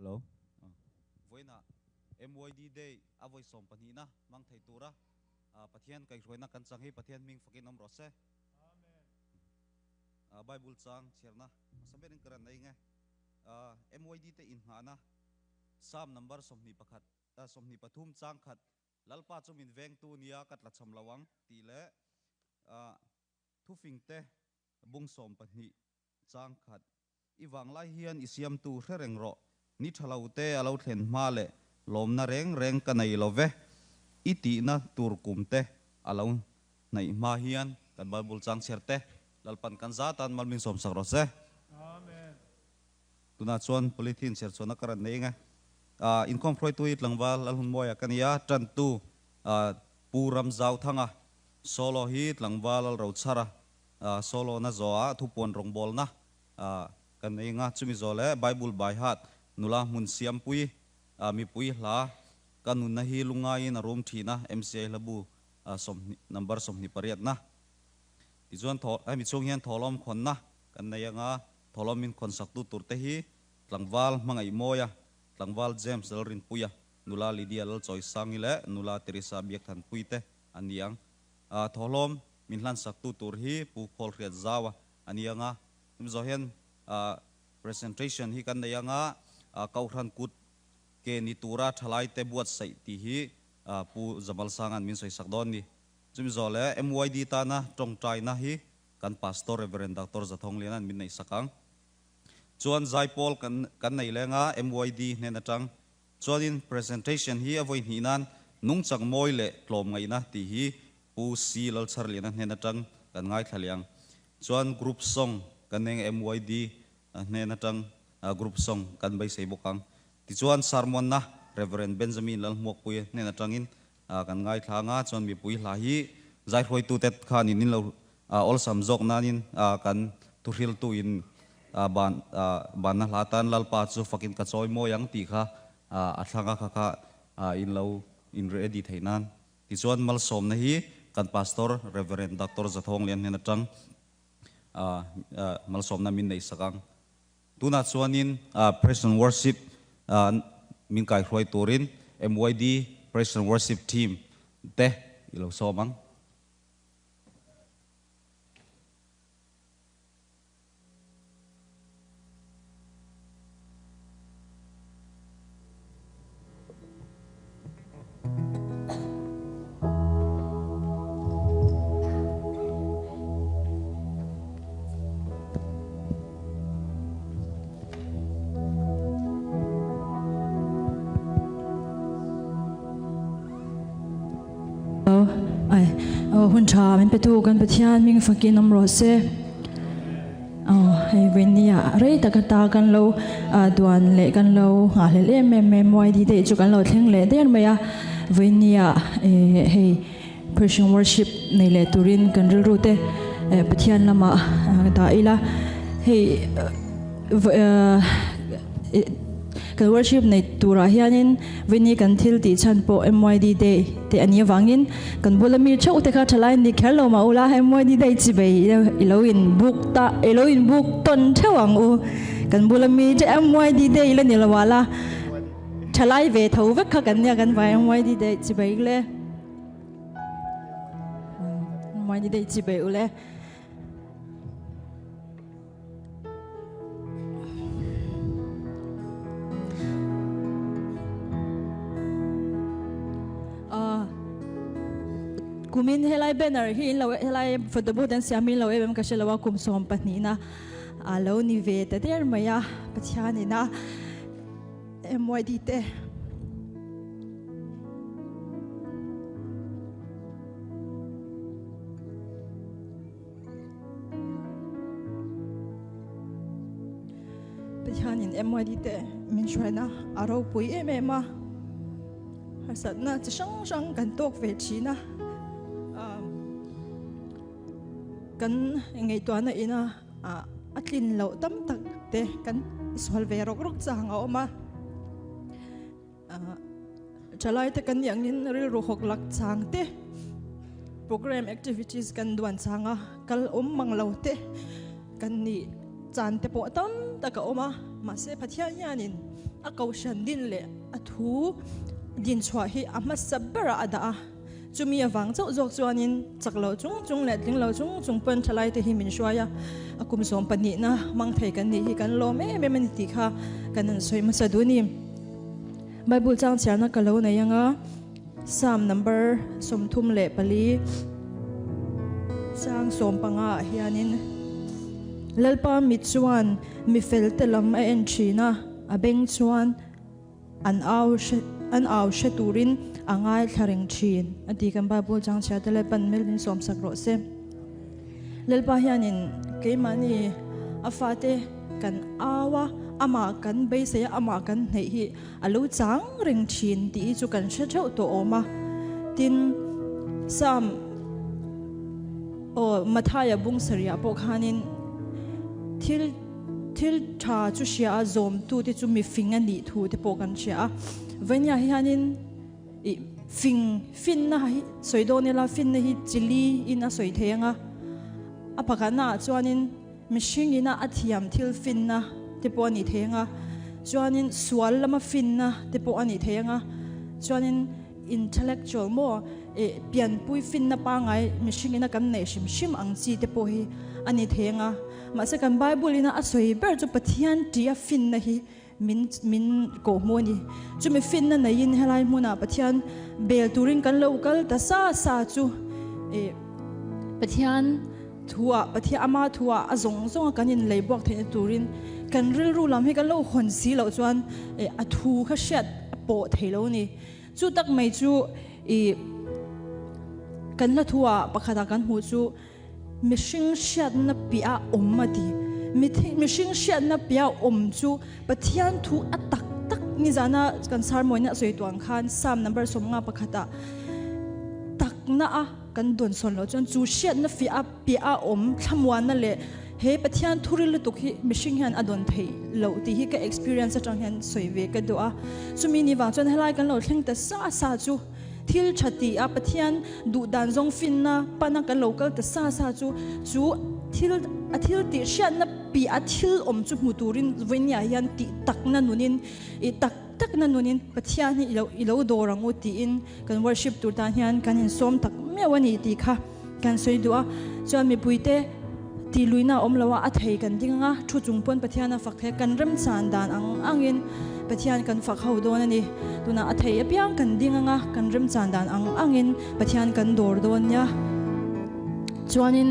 Hello. Vawiinah MYD Day a vawi 12na hmang thei tura Pathian kaihhruaina kan chang hi Pathian hming fakin awm rawh se. Bible chang chhiarna hmasa berin ka rawn nei nge. MYD te inngahna Psalm number 21 23 chang khat Lalpa chu min vengtu nia ka tlachham lo ang tih leh thufingte bung 12 chang khat I vanglai hian i siamtu hre reng rawh, ni tha lo te a lo thlen hma leh lawmna reng reng ka nei lo ve, i tihna tur kum te a lo hnaih hma hian kan Bible chang chhiar te Lalpan kan za tan mal min sawmsak rawh se. Tunah chuan polythene chhiar chhuahna ka rawn nei eng e. Inkhawm hruaitu hi tlangval Lalhunmawia ka ni a, tantu Pu Ramzauthanga, solo hi tlangval Lalrochhara, Solo na zawhah thupuan rawngbawlna kan nei anga, chumi zawh leh Bible by heart nula hmun siampui mipui hla ka nunna hi lungaiin a rum thin a, MCI hlabu 20 number 28 na. Tichuan thaw hemi chhung hian thawhlawm khawnna kan nei anga, thawhlawm min khawn saktu tur te hi Tlangval Hmangaihmawia, Tlangval James Lalrinpuia, Nula Lydia Lalchawisangi leh Nula Teresa Biakthanpui te an ni ang. Thawhlawm min hlansak tu tur hi Pu Khawlhriat Zaua a ni ang a, hemi zawh hian presentation hi kan nei ang a, Kohhran kut ke ni tura thalaite buatsaih tih hi Pu Jamal Sanga'n min sawisak dawn ni. Chumi zawh leh MYD tana tawngtaina hi kan Pastor Rev. Doctor Zathawng Liana'n min neihsak ang. Chuan Zaipawl kan kan nei leng a, MYD hnen atang Chuanin presentation hi a vawi hnih nan nungchang mawi leh tlawm ngaihna tih hi Pu C Lalchharliana hnen atang kan ngaithla leh ang. Chuan group song kan eng MYD hnen atang group song kan beisei bawk ang. Tichuan sermon na Rev Benjamin Lalhmuakpuia hnen atangin kan ngaithla ang a, chuan mipui hla hi zaihruaitute khanin in lo awlsam zawk nanin kan thuhriltu in ban banna hla tan Lalpa chu fakin ka chawi mawi ang tih kha a thlang a, kha kha in lo in ready theih nan. Tichuan malsawmna hi kan Pastor Rev. Doctor Zathawng Lian hnen atang malsawmna min neihsak ang. Tunah chuanin Praise and Worship min kaihruai turin MYD Praise and Worship Team te i lo sawm ang. Hun tha min petu kan Pathian hming fakin awm rawh se. Aw hei Venia rei tak ata kan lo duan leh kan lo nghahhlelh em em em YD te chu kan lo thleng leh der mai a. Venia hei Christian worship nei leh turin kan rilru te Pathian lamah dah ila. Hei kan worship nei turah hianin Vini kan thil tih chhan pawh MYD Day te a nih avangin kan bula mi theuh te kha thalai ni kher lo mah ula MYD Day chi bei i lo in book ta i lo in book tawn theuh ang u. Kan bula mi te MYD Day la ni lo ah la thalai ve tho vek kha kan nia kan vai MYD Day chi bei le. MYD Day chi bei ule. Kumin helai banner hi in lo helai photo booth an siam in lo em em ka hre lo a kum 12 na a lo ni ve ta der mai a Pathian in a MYD te Pathianin MYD te min hruaina a ropui em em a, harsatna chi hrang hrang kan tawk ve thin a, kan ngaihtuahna ina a tlin loh tam tak te kan sual ve rawk rawk chang a awm a, Thalai te kan nih angin rilru hawk lak chang te, program activities kan duan changa kal awm mang lo te kan nih chan te pawh tam tak a awm a, mahse Pathian hianin a kohhran din leh a thu din chhuah hi a hmasa berah a dah a. Chumi avang chauh zawk chuanin chak lo chung chung leh tling lo chung chung pawn thalaite hi min hruai a, a kum sawm pahnihna hmang thei kan nih hi kan lawm em em a ni tih kha kan han sawi hmasa duh a ni. Bible chang chhiarna ka lo nei anga Psalm number 34 chang 15 ah hianin Lalpa mit chuan mi felte lam a en thin a, a beng chuan An au hre an au hre turin a ngaithla reng thin a ti kan Bible chang chhia te Lalpan mel min sawm sak rawh se. Lalpa hianin keimahni a fate kan au a, amah kan beisei a, amah kan hneih hi a lo chang reng thin tih hi chu kan hre theuh tawh awm a. Tin, Psalm aw Mathaia bung sarihah pawh khanin thil Thil tha chu hria a, zawmtute chu mi fing a nih thu te pawh kan hria a. Vainia hianin ih fing, finna hi sawi dawn ila, finna hi chili in a sawi thei ang a. A pakhatna ah chuanin mihring ina a thiam thil finna te pawh a nih thei ang a. Chuanin sual lama finna te pawh a nih thei ang a. Chuanin intellectual maw ih pianpui finna pangai mihring ina kan neih hrim hrim ang chi te pawh hi a ni thei ang a. Mahse kan Bible ina a sawi ber chu Pathian tia finna hi min min kawhhmuh a ni. Chumi finna neiin helai hmunah Pathian bel turin kan lo kal ta sa sa chu eh Pathian thuah Pathian ama thuah a zawng zawnga kan inlei buak theihna turin kan rilru lam hi kan lo hawn si loh chuan eh a thu kha hriat a pawh thei lo a ni. Chu tak mai chu ih kan hla thuah pakhatah kan hmuh chu Mihring hriatna piah awm a ti. Mihring hriatna piah awm chu Pathian thu a tak tak nizana kan sarmawina a sawi tuang khan Psalm number 51 ah takna a kan dawn sawn loh chuan chu hriatna fiah a piah a awm thlamuanna leh he Pathian thu ril lutuk hi mihring hian a dawn theih loh tih hi ka experience atang hian sawi ve ka duh a. Chumi ni vang chuan helai kan lo thleng ta sa sa chu Thil tha ti a Pathian duh dan zawng finna pana kan lo kal ta sa sa chu chu thil a thil tih hriatna pi a thil awm chu hmu turin vawinia hian tih takna nunin i tak takna nunin Pathian hi ilo ilo dawr ang u tiin kan worship tur tan hian kan insawm tak meuh a ni tih kha kan sawi duh a. Chuan mipuite tih luihna a awm lo a, a thei kan ding ang a, thu chung pawn Pathian a fak thei a, kan remchan dan ang angin Pathian kan fak ho dawn a ni. Tunah a thei apiang kan ding ang a, kan remchan dan ang angin Pathian kan dawr dawn nia. Chuanin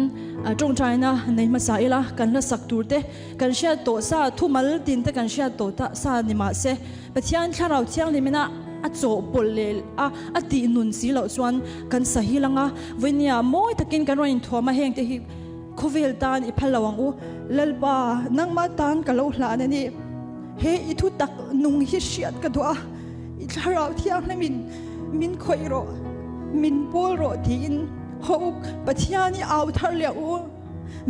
tawngtaina nei hmasa ila, kan hla sak tur te kan hriat tawh sa, thumal tin te kan hriat tawh ta sa ni mah se, Pathian thlarau thianghlimina a chawhpawlh leh a, a tih nun si loh chuan kan sahil ang a, vawinia mawi takin kan rawn inthuam a, hengte hi khawvel tan i phal lo ang u. Lalpa, nangmah tan ka lo hlan a ni. He i thu tak nung hi hriat ka duh a, i thlarau thianghlimin min khawih rawh, min pawl rawh tiin haw u, Pathian i au thar leh u.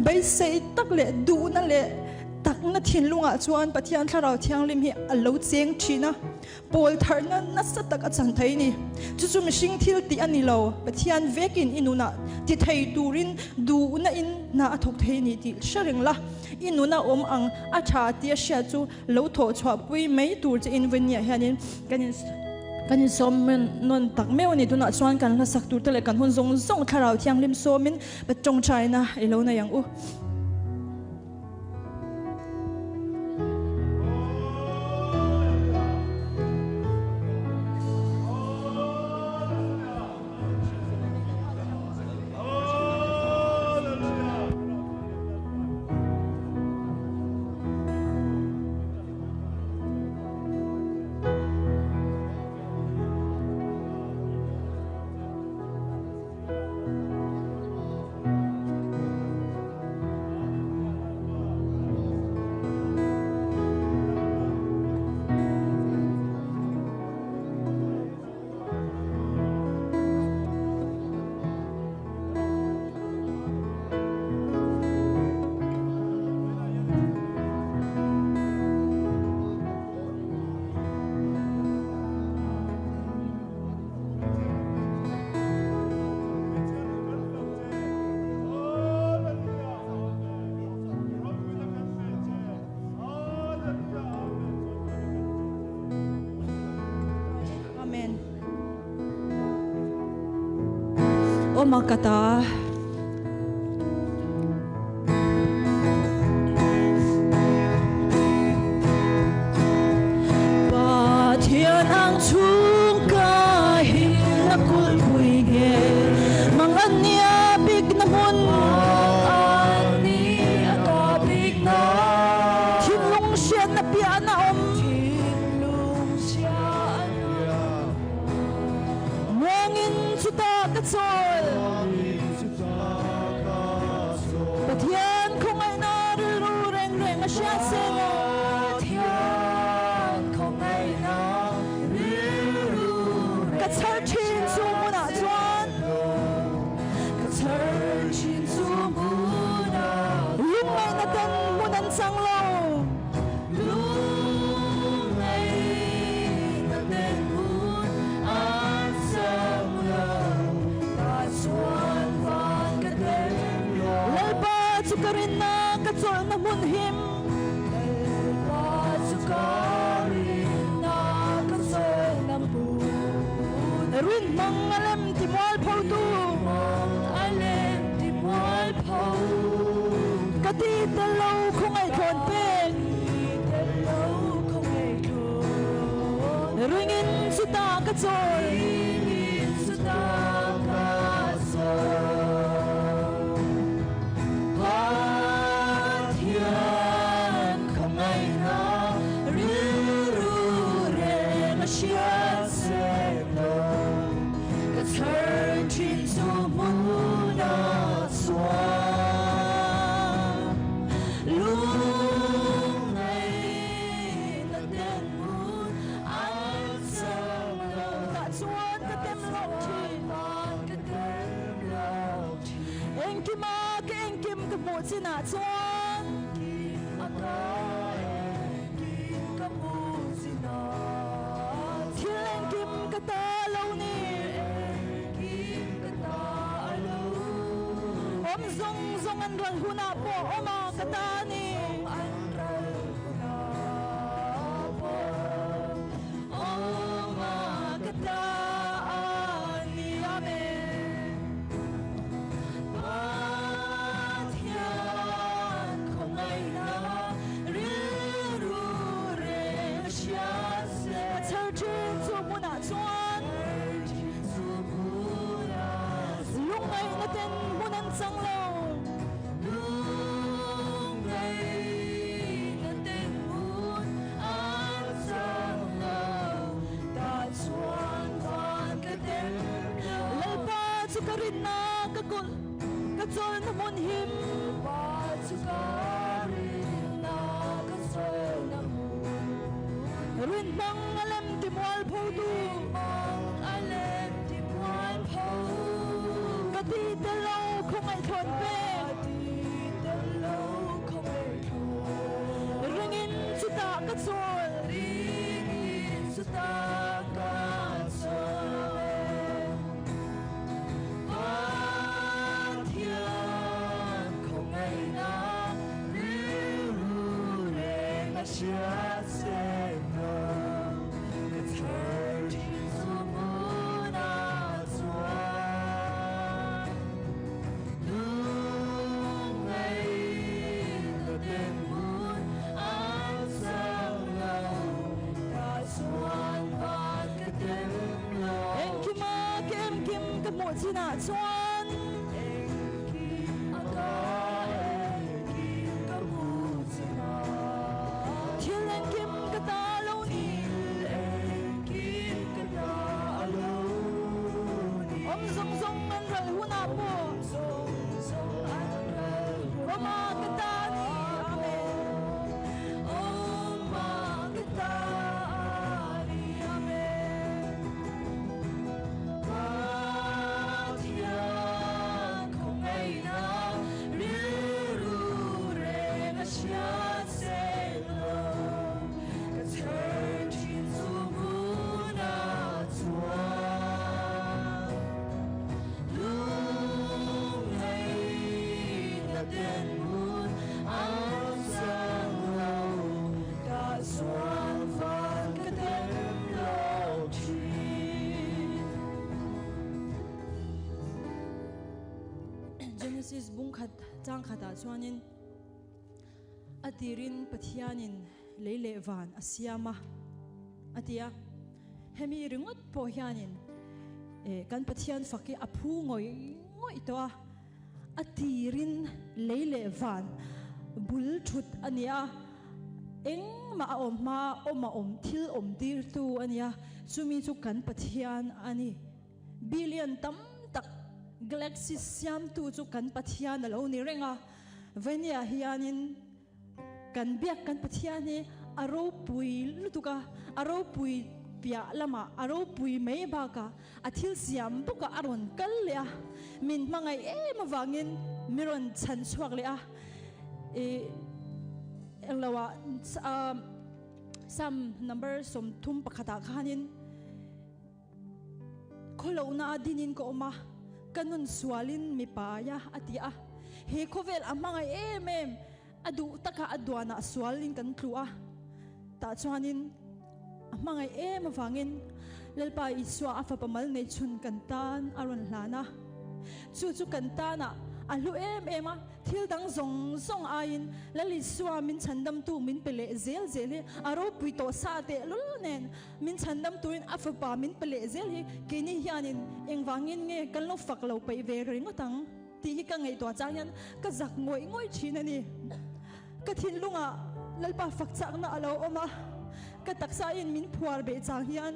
Beisei tak leh duhna leh Takna thinlungah chuan Pathian Thlarau Thianghlim hi a lo cheng thin a, pawl tharna nasa tak a chan thei a ni. Chu chu mihring thil tih a ni lo, Pathian vekin i nunah ti thei turin duhna in hna a thawk thei a ni tih hre reng la. I nuna awm ang a tha tia hriat chu lo thawh chhuahpui mai tur che in vawinia hianin kan in kan insawm nawn tak meuh a ni. Tunah chuan kan hla sak tur te leh kan hun zawng zawng Thlarau Thianghlim sawmin tawngtaina i lo nei ang u. Awma ka ta. Pathian ang chhung ka himna kulhpui nge mang an nia bikna hmun an nia ka bikna thinlung hriatna piahna awm thinlung hriatna muangin chutah ka chawl Pathian khawngaihna rilru reng reng a hriat seng a. Pathian khawngaihna rilru reng Ka chhar thin chu hmunah chuan Ka chhar thin chu hmunah Lungngaihna ten hmun an chang lo. Lungngaihna ten hmun an chang lo. Ka chuan van ka dem lo. Lalpa chu ka rinna ka chawlhna hmun him. Lalpa chu ka rinna ka chawlhna hmun. Rin hmang a lem ti mual pho tu. Hmang a lem ti mual pho tu. Ka ti tel lo khawngaih thlawn pek. Ti tel lo khawngaih thlawn. Ringin chutah ka chawl. Ringin chutah ka chawl. Pathian khawngaihna rilru reng a hriat sek lo. Ka chhar thin chu hmunah chuan lungngaihna ten hmun an chang lo. Tah chuan ka tem loh thin. Ka tem loh thin. Engkima ka engkim ka hmuh chinah chuan. Engkim a ka engkim ka hmuh chinah. Thil engkim ka ta lo ni. Engkim ka ta a lo. Awm zawng zawng an ral hunah pawh awm a ka ta a ni. An ral hunah pawh awm a ka ta a ni. Amen. Pathian khawngaihna rilru reng a hria se. Ka chher thin chu hmunah chuan lungngaihna ten hmun an chang lo. Lungngaihna ten hmun an chang lo. Tah chuan van ka dem lo. Lalpa chu ka rinna ka kulh ka chawlhna hmun him. Lalpa chu ka rinna ka chawlhna hmun. Rin hmang a lem ti mual pho tu. Rin hmang a lem ti mual pho. Ka ti tel lo khawngaih thlawn pek. Ka ti tel lo khawngaih thlawn. Ringin chutah ka chawl. Ringin chutah ka chawl. Pathian khawngaihna rilru reng a hriat seng lo. Ka chher thin chu hmunah chuan lungngaihna ten hmun an chang lo. Tah chuan van ka tem lo. Engkima ka emkim ka hmuh chinah chuan Engkim a ka engkim ka hmuh chinah Thil engkim ka ta lo ni. Thil engkim ka ta a lo ni. Awm zawng zawng an ral hunah pawh. Awm zawng zawng an ral hunah pawh. Awma ka ta a ni. Amen. Awma ka ta a ni. Amen. Pathian khawngaihna rilru reng a hriat seng lo. Genesis bung khat chang khatah chuanin a tirin Pathianin lei leh van a siam a a ti a. Hemi ringawt pawh hianin kan Pathian fak hi a phu ngawih ngawih tawh a. A tirin lei leh van bul thut a ni a, engmah a awm hma awm a awm thil awm tirtu a ni a, chumi chu kan Pathian a ni. Billion tam tak galaxy siamtu chu kan Pathian a lo ni reng a, Vania hianin Kan biak kan Pathian hi a ropui lutuk a, a ropui piah lamah a ropui mai bakah a thil siam bawkah a rawn kal leh a, min hmangaih em avangin mi rawn chhan chhuak leh a. I engloah Psalm number 31 ah khanin Khawlohna a dinin ka awm a, ka nun sualin mi pai a, a ti a. He khawvel a hmangaih em em, a duh taka a duanah sualin kan tlu a. Tah chuanin a hmangaih em avangin Lalpa Isua a fapa mal nei chhun kan tan a rawn hlan a. Chu chu kan tanah a hlu em em a. Thil dang zawng zawng aiin Lal Isua min chhandamtu min pe leh zel zel hi a ropui tawh sa tehlul nen min chhandam turin a fapa min pe leh zel hi keini hianin engvangin nge kan lo fak lo peih ve ringawt ang tih hi ka ngaihtuah chang hian ka zak ngawih ngawih thin a ni. Ka thinlungah Lalpa fak chakna a lo awm a, ka taksain min phuar beh chang hian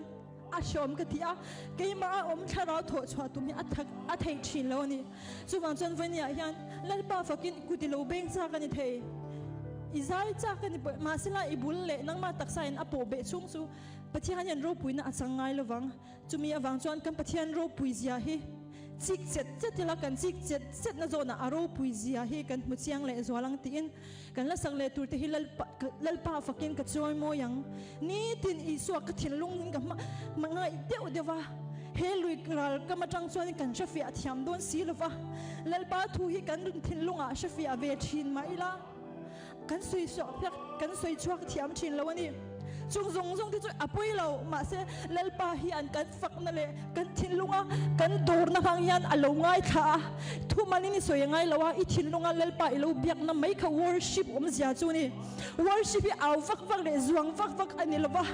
A hreawm ka ti a, keimah a awm thlarau thawh chhuah tum hi a thak a theih thin lo a ni. Chuvang chuan Vawnia hian Lalpa fakin kut i lo beng chak a ni thei. I zai chak a ni pawh, mahsela i bul leh nangmah taksa in a pawh beh chhung chu Pathian hian ropuina a chang ngai lovang. Chumi avang chuan kan Pathian ropui zia hi chik chet chet ila kan chik chet chet na zawnah a ropui zia hi kan hmu chiang leh zual ang tiin Kan la sak leh tur te hi Lalpa Lalpa fakin ka chawi mawi ang. Nitin Isua ka thinlung in ka hma ngaih deuh deuh va, he lui ral kam atang chuan kan hre fiah thiam dawn si lo va. Lalpa thu hi kan thinlungah hre fiah ve thin mah ila, kan sawi chhuak kan sawi chhuak thiam thin lo a ni. Chung zawng zawng te chu a pawi lo, mahse Lalpa hian kan fakna leh kan thinlunga kan dawrna hmang hian a lo ngaithla a, thumalin i sawi a ngai lo a, i thinlunga Lalpa i lo biakna mai kha worship awmzia chu a ni. Worship hi au vak vak leh zuang vak vak a ni lo va,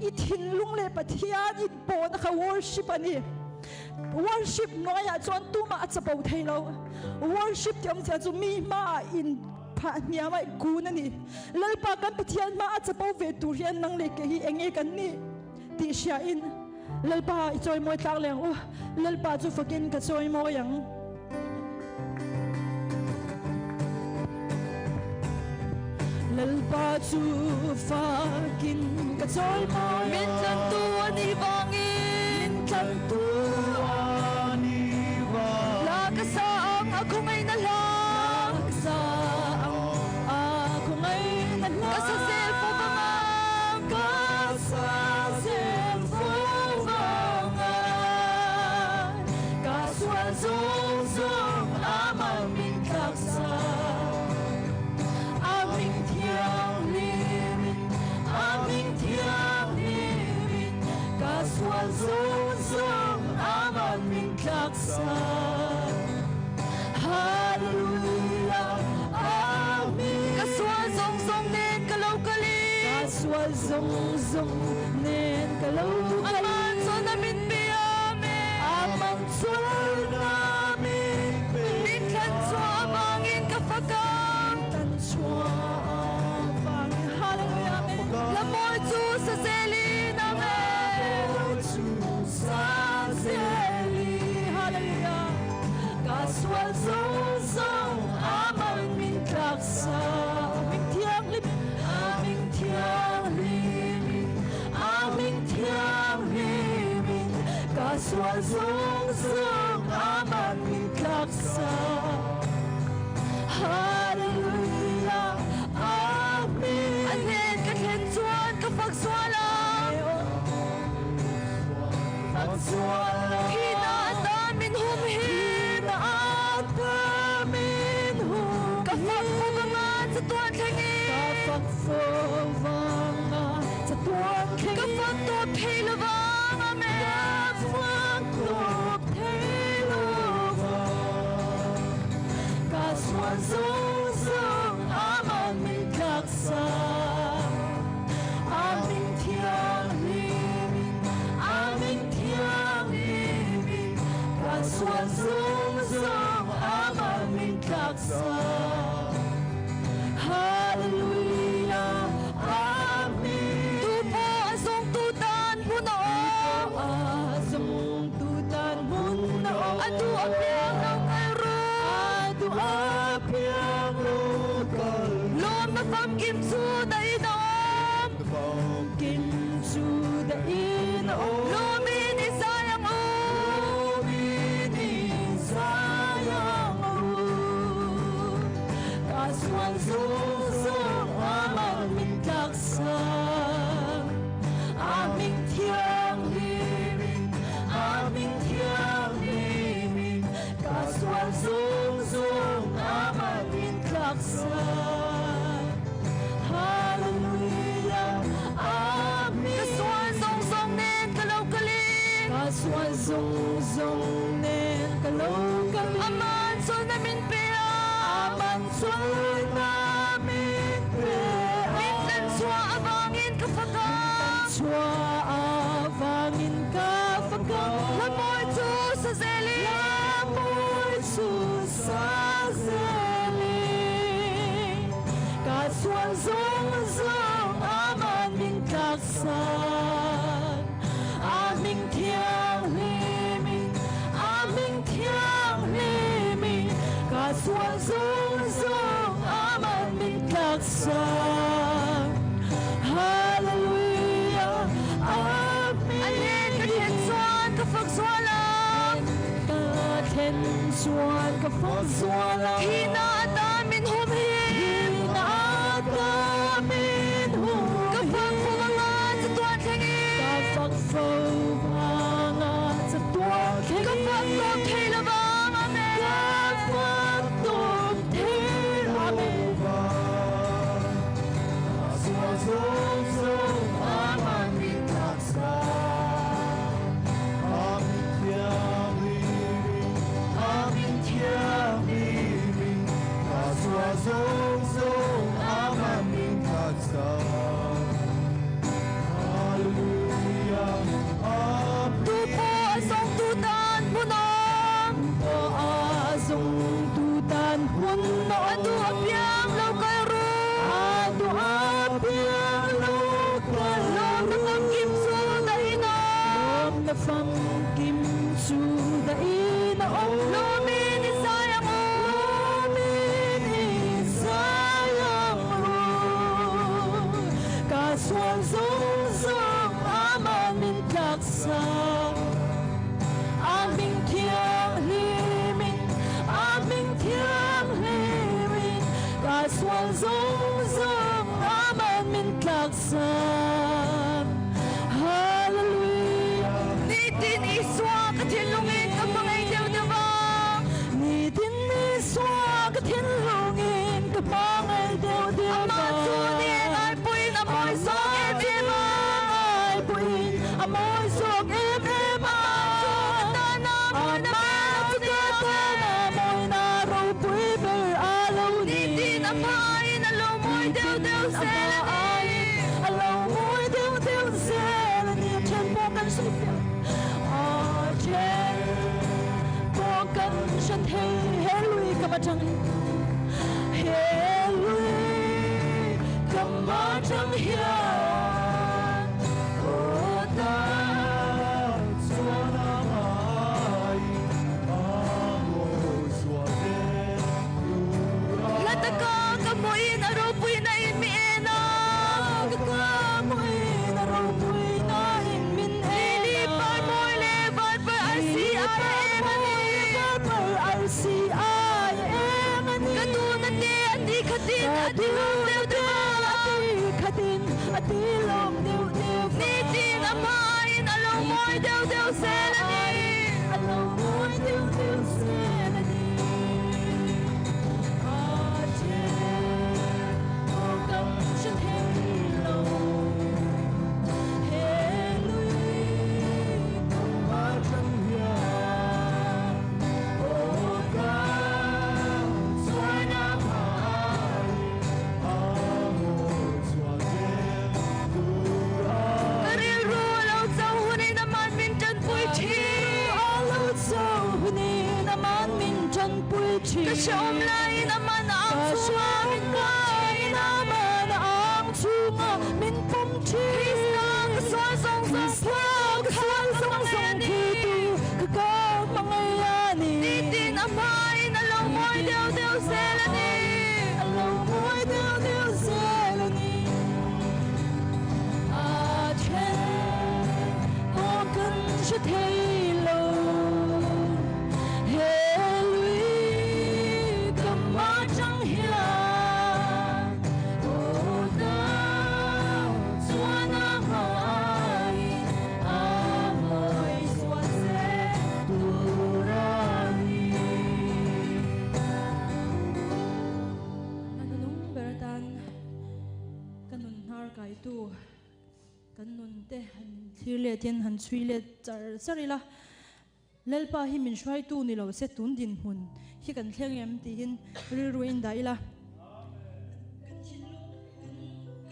i thinlung leh Pathian inpawhna kha worship a ni. Worship hnuaiah chuan tumah a chapo thei lo. Worship tih awmzia chu mi hmaah in. Phah hniam a kun a ni. Lalpa kan Pathian hma a chapo ve tur hian nang leh kei hi eng nge kan nih tih hria in Lalpa i chawimawi tlak leh ang u. Lalpa chu fakin ka chawimawi ang. Lalpa chu fakin ka chawimawi ang. Min tlantu a nih vangin. Min tlantu a nih vangin. La ka sa ang a khawngaihna hla. La ka sa ang a khawngaihna hla. Ka sa zel fo vang ang. Ka sa zel fo vang ang. Ka sual zawng zawng amah min tlak sa. A hming thianghlimin, a hming thianghlimin, ka sual zawng zawng amah min tlak sa. Hallelujah, Amen. Ka sual zawng zawng nen ka lo kal i. Ka sual zawng zawng nen ka lo kal i. Aman chuan a min pe, Amen. Aman chuan a min pe. Min thlan chhuah avangin ka fak ang. Min thlan chhuah avangin, Hallelujah, Amen. Lamawi chu sa zelin, Amen. Lamawi chu sa zelin, Hallelujah. Ka sual zawng zawng aman min tlak sa. Aming thianghlim, aming thianghlimin, aming thianghlimin, ka sual zawng zawng aman min tlak sa. Hallelujah, Amen. A hnen ka thlen chuan ka fak sual ang. Fak sual ang. Thihna atan min hum hi. Thihna atan min hum hi. Ka fak fo vanga chatuan thlengin. Ka fak fo vanga chatuan thlengin. Ka fak tawp thei lovang, Amen. Ka fak tawp thei lovang. tlaksak A hming thianghlimin A hming thianghlimin Ka sual zawng zawng Aman min tlaksak Hallelujah A hming A hnen ka thlen chuan ka fak zual ang. Ka thlen chuan ka fak zual ang. Thihna ata min humhim. Thihna ata min humhim. Ka fak fo vanga chatuan thlengin. Ka fak fo vanga chatuan thlengin. Ka fak tawp thei lovang. Amen. Ka fak tawp thei Amen. Tu pawh a zawngtu tan hmun awm. Pawh a zawngtu tan hmun awm. A duh apiang lo kal ru. A duh apiang lo kal ru. Lawmna famkim chu dahin awm. Lawmna famkim chu dahin awm. Lawmin i zai ang u. Lawmin i zai ang u. Ka sual zawng zawng aman min tlaksak. A hming thianghlimin, a hming thianghlimin, ka sual zawng zawng aman min tlaksak. Hallelujah. Nitin Isua ka thinlungin ka hmangaih deuh deuh a. Nitin Isua ka thinlungin ka hmangaih deuh deuh a. Amah chu ni eng ai pawhin a mawi zawk em em a. Ai pawhin a mawi zawk em em a. Amah chu ka tana mawina ber a lo ni. Amah chu ka tana mawina ropui ber a lo ni. Nitin a hmain a lo mawi deuh deuh zel a ni. A lo mawi deuh deuh zel a ni. Then pawh kan hre fiah a then pawh kan hre thei. He lui ka matang hi he lui ka matang hian aw ta chuan a ngai a mawi zual zel tur a. Hla taka ka hmuhin a ropuina in mi en a. Hla taka ka hmuhin a ropuina in min en a. Lili par mawi leh var par arsi ai a eng a ni. Lili par mawi leh var par arsi ai a eng a ni. Ka duhna te a ti khatin a ti lawm deuh deuh a. Ka duhna te a ti khatin a ti lawm deuh deuh a. Nitin a hmain a lo mawi deuh deuh zel a ni. A lo mawi deuh deuh zel a ni. A then pawh kan hre thei lo. He lui kawng atang hian aw ka chuan a hmai a mawi zual zel tur a. Ka rilru a lo cho hunin a man min tanpui thin. A lo cho hunin a man min tanpui thin. Ka hrehawm laiin a man a ang chhunga min pawm thin. A man a ang chhunga min pawm thin. Krista ka sual zawng zawng Krista ka sual zawng zawng thitu ka ka hmangaih a ni. Nitin a hmain a lo mawi deuh deuh zel a ni. A lo mawi deuh deuh zel a ni. A then pawh kan hre thei lo. He lui ka matang hian aw ta chuan a hmain a mawi zual zel tur a ni. A nunung ber atan ka nun hnar kaitu kan nun te han thlir letin han chhui let char char ila. Lalpa hi min hruaitu ni lo se tun dinhmun hi kan thleng em tihin rilru in dah ila. Kan thinlung kan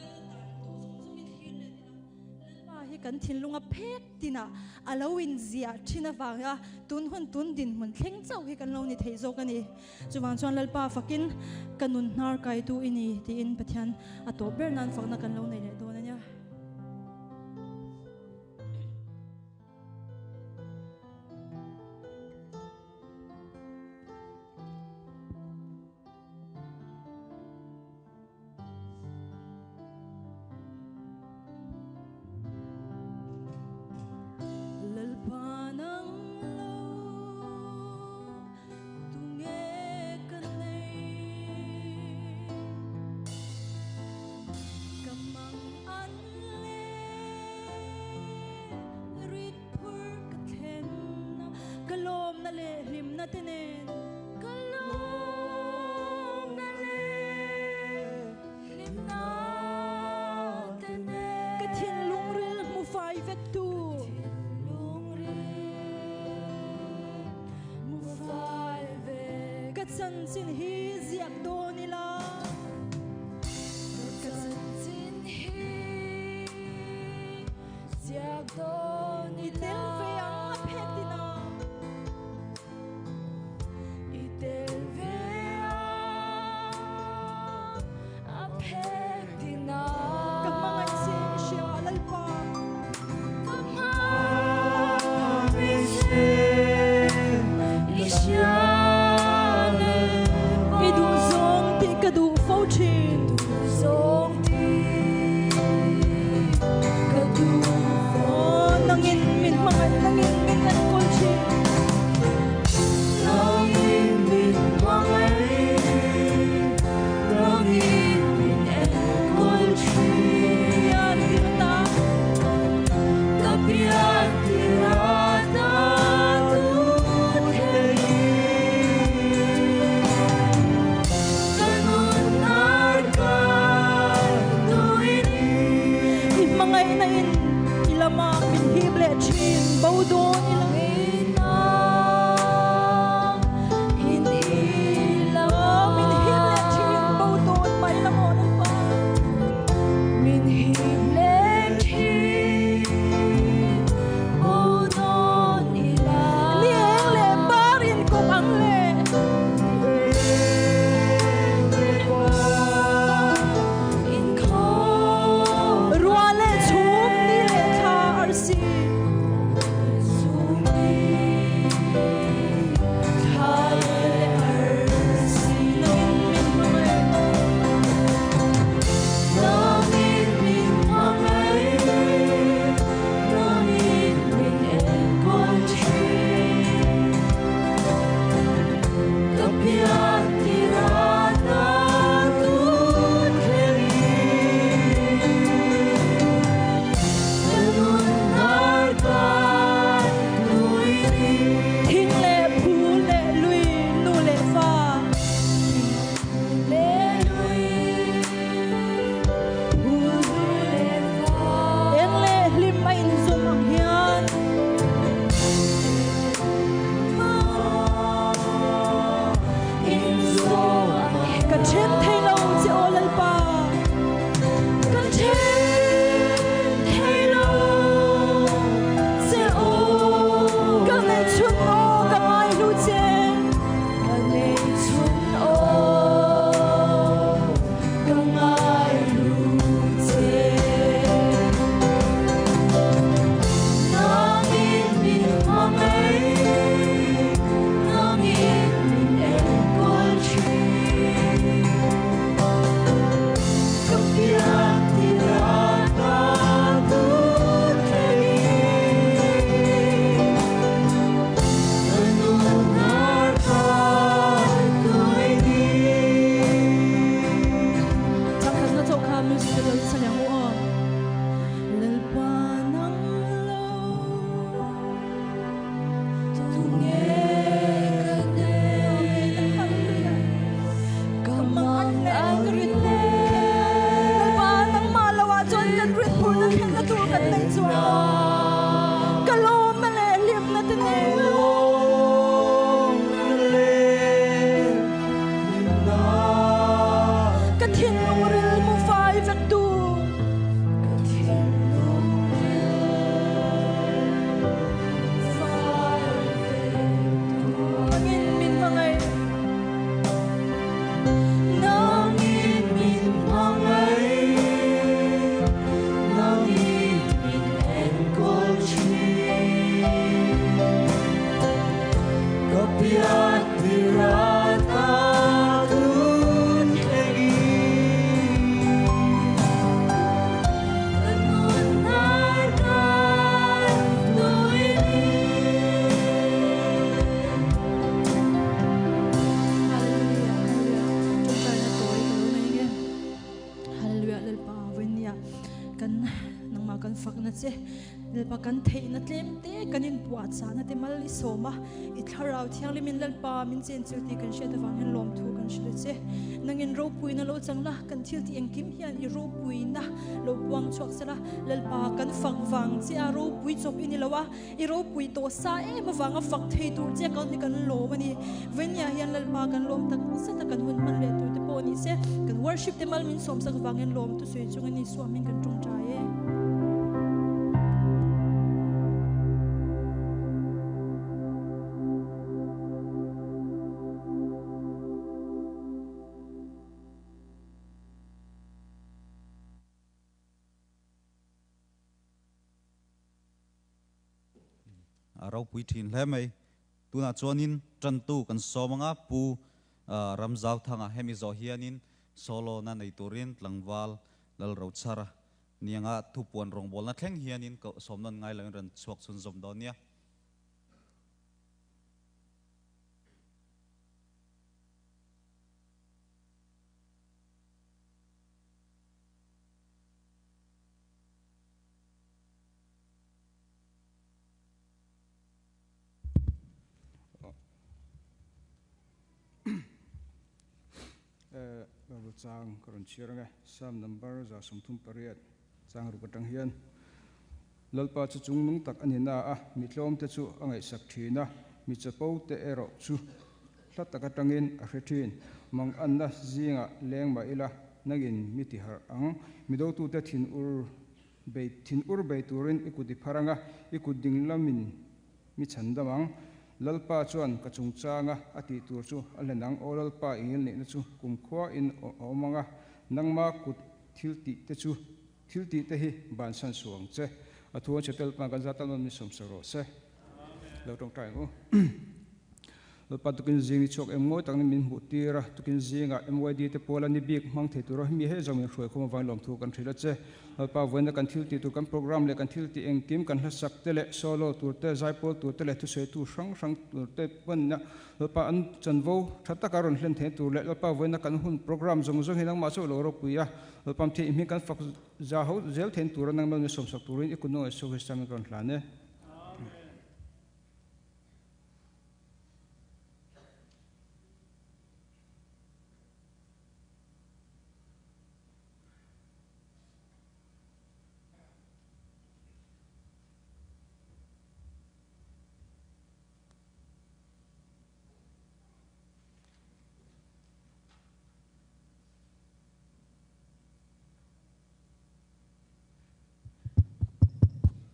kal dan tawh zawng zawng hi thlir let ila. Lalpa hi kan thinlunga phek tinah a lo inziah thin avanga tun hun tun dinhmun thleng chauh hi kan lo ni thei zawk a ni. Chuvang chuan Lalpa fakin ka nun hnar kaitu i ni tiin Pathian a tawp ber nan fakna kan lo nei leh dawn a nia. lawmna leh hlimna te nen. Ka lawmna leh hlimna te nen. Ka thinlung ril hmu fai vek tu. Ka thinlung ril hmu fai vek tu. Ka chanchin hi ziak dawn ila. Ka chanchin hi ziak dawn ila. I tel ve ang a phet ina. I tel ve ang a phet ina. Ka hmangaih che i hria Lalpa. Ka hmangaih che i hria Lalpa. I duh zawng tih ka duh fo thin. Duh zawng tih ka duh fo Aw nangin min hmangaih nangin min enkawl thin. Nangin min hmangaih nangin min enkawl thin. Pian tirhna. Ka pian tirhna tun thei. Ka nun hnar kai tuini. I hmangaihna in i lama min hip leh thin bo dawn ila. Hmangaihna in i lama Min hip leh thin bo dawn mai la maw Lalpa. Min hip leh thin bo dawn ila. Ni eng leh par in kawp ang le. In kawp Rua leh chhum ni leh thla arsi. Chhum ni thla leh arsi. Nangin min hmangaih. Nangin min hmangaih, nangin min enkawl thin. Ka pian tirhna tun thlengin. Ka nun hnar kai tuini. Thing leh phul leh lui nu leh fa. Leh lui phul nu leh fa. Eng leh hlim a inzawm ang hian. Inzawm ang hian. Ka then thei lo che aw Lalpa. Ka then thei lo che aw. Ka nei chhun aw ka ngai hlu che. Ka nei chhun aw ka ngai hlu che. Nangin min hmangaih, nangin min enkawl thin. Ka pian tirhna tun thlengin. Ka nun hnar kai tuini. Changkhatna chauh kha music te lo in sa liang u aw. Lalpa nang lo Tunge ka nei. Hallelujah. Ka mang ang le. Lalpa nangmah lo ah chuan kan rit phurna thlenna tur kan nei chuan lo. Ka lawmna leh hlimna te nen. Lawmna leh hlimna. Ka thinlung ril mu fai vek tu. Ka thinlung ril fai vek tu. Nangin min hmangaih. Nangin min hmangaih, nangin min enkawl thin. Ka pian tirhna tun thlengin. Ka nun hnar kai tuini. Hallelujah, hallelujah. Tawngtaina tawi ka lo nei nge. Hallelujah, Lalpa vawinia kan nangmah Nangmah kan fakna che, Lalpa kan theihna tlem te kan inpuahchahna te mal i sawm a, i Thlarau Thianghlimin Lalpa min chenchilh tih kan hriat avang hian lawmthu kan hrilh a che. Nangin ropuina lo chang la, kan thil tih engkim hian i ropuina lo puang chhuak sela, Lalpa kan fak vang che a, ropui chawp i ni lo a, I ropui tawh sa em avanga fak thei tur che kan hi kan lawm a ni. Vainia hian Lalpa kan lawm tak zet a, kan hun hman leh tur te pawh ni se, kan worship te mal min sawmsak vangin lawm thusawi chungin Isua hming kan tawngtai e. A ropui thin hle mai. Tunah chuanin tantu kan sawm anga Pu Ramzauthanga hemi zawh hianin solo na nei turin tlangval Lalrochhara nianga thupuan rawngbawlna thleng hianin sawm nawn ngai loin rawn chhuak chhunzawm dawn nia. Bible chang ka rawn chhiar ang e. Psalm number 38 chang ruk atang hian Lalpa chu chungnung tak a ni na a, mi tlawmte chu a ngaihsak thin a, mi chapo te erawh chu hla tak atangin a hre thin. Manganna zingah leng mah ila nangin mi tiharh ang, mi dotute thin ur Bei thin ur bei turin i kut i phar ang a, i kut ding lamin mi chhan dam ang. Lalpa chuan ka chungchanga a tih tur chu a hlen ang. Aw Lalpa, i ngilneihna chu kumkhua in a awm ang a, nangma kut thil tih te chu thil tih te hi bansan suh ang che. A thu an chhe tel pan kan zat tal nawn min sawmsak rawh se. Lo tawngtai ang u. Lalpa tukin zing ni chhuak em ngawi tak nen min hmuh tir a, tukin zingah MYD te pawl a ni bik hmang thei tura mi he zawng in hruai khawm avangin lawmthu kan hrilh a che. Lalpa vawiina kan thil tih tur kan program leh kan thil tih engkim kan hlasak te leh solo tur te, zaipawl tur te leh thusawitu hrang hrang tur te pawnna Lalpa an chanvo tha taka rawn hlen thei tur leh Lalpa vawiina kan hun program zawng zawng hi nangmah chauh lo ropui a, Lalpa thei i hming kan fak za ho zel thein tura nangmah ni sawmsak turin i kut nung Isua Krista min rawn hlan e.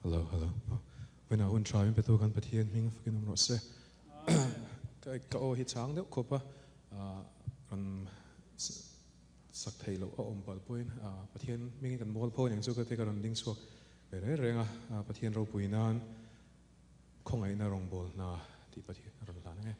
Hello, hello. Vawiinah hun tha min petu kan Pathian hming fakin awm rawh se. Ka aw hi chang deuh khawp a, rawn sak theih loh a awm palh pawhin Pathian hmingin kan mual pho aniang chu ka ti ka rawn ding chhuak ve reng reng a, Pathian ropui nan khawngaihna rawngbâwl hna tih Pathian a rawn hlan ang e.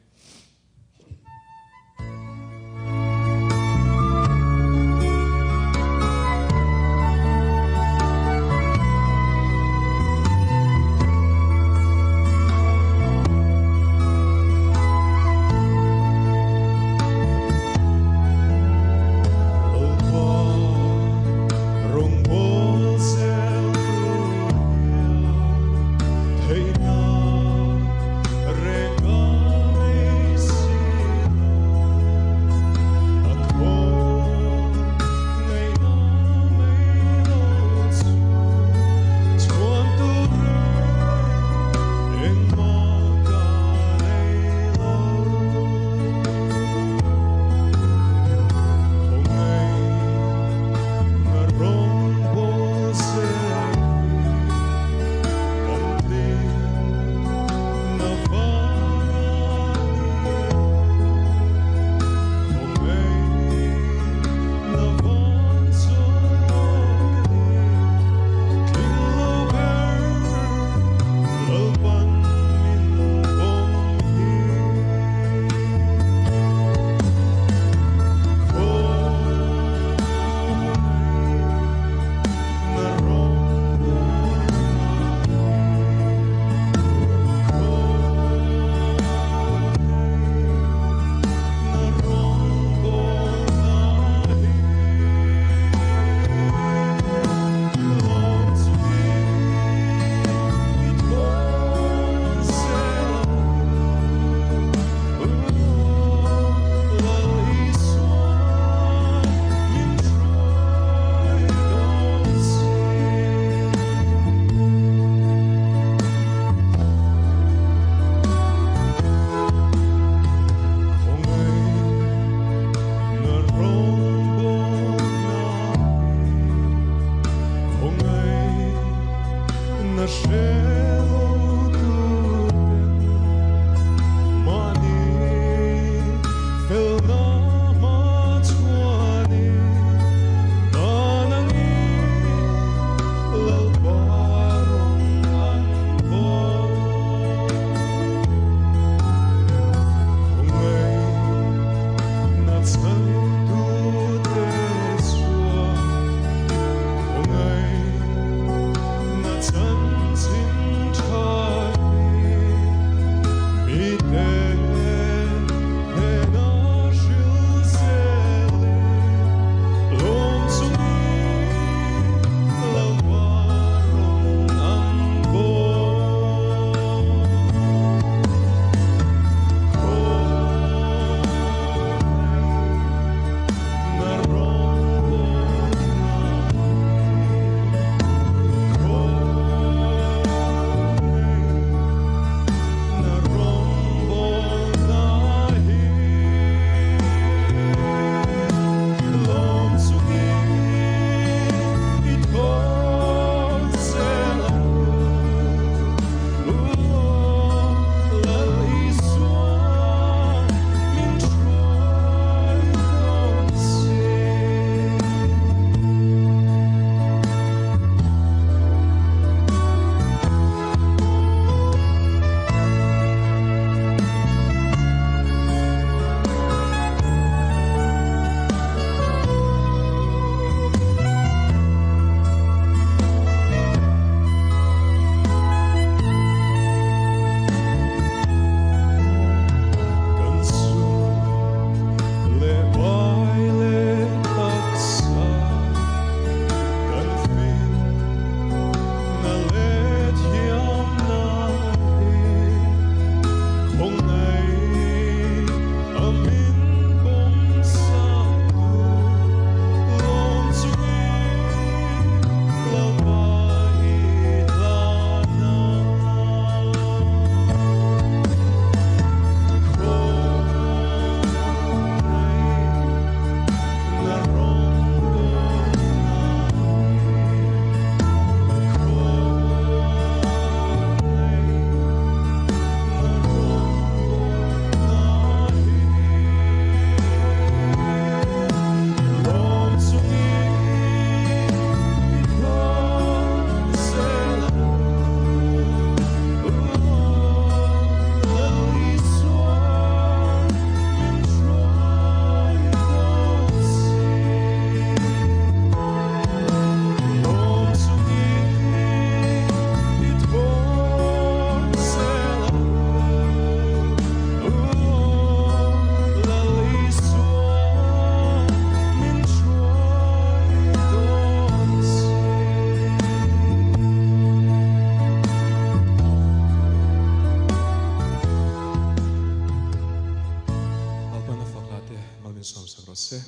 Lalpan a fak late mal min sawm sak rawh se.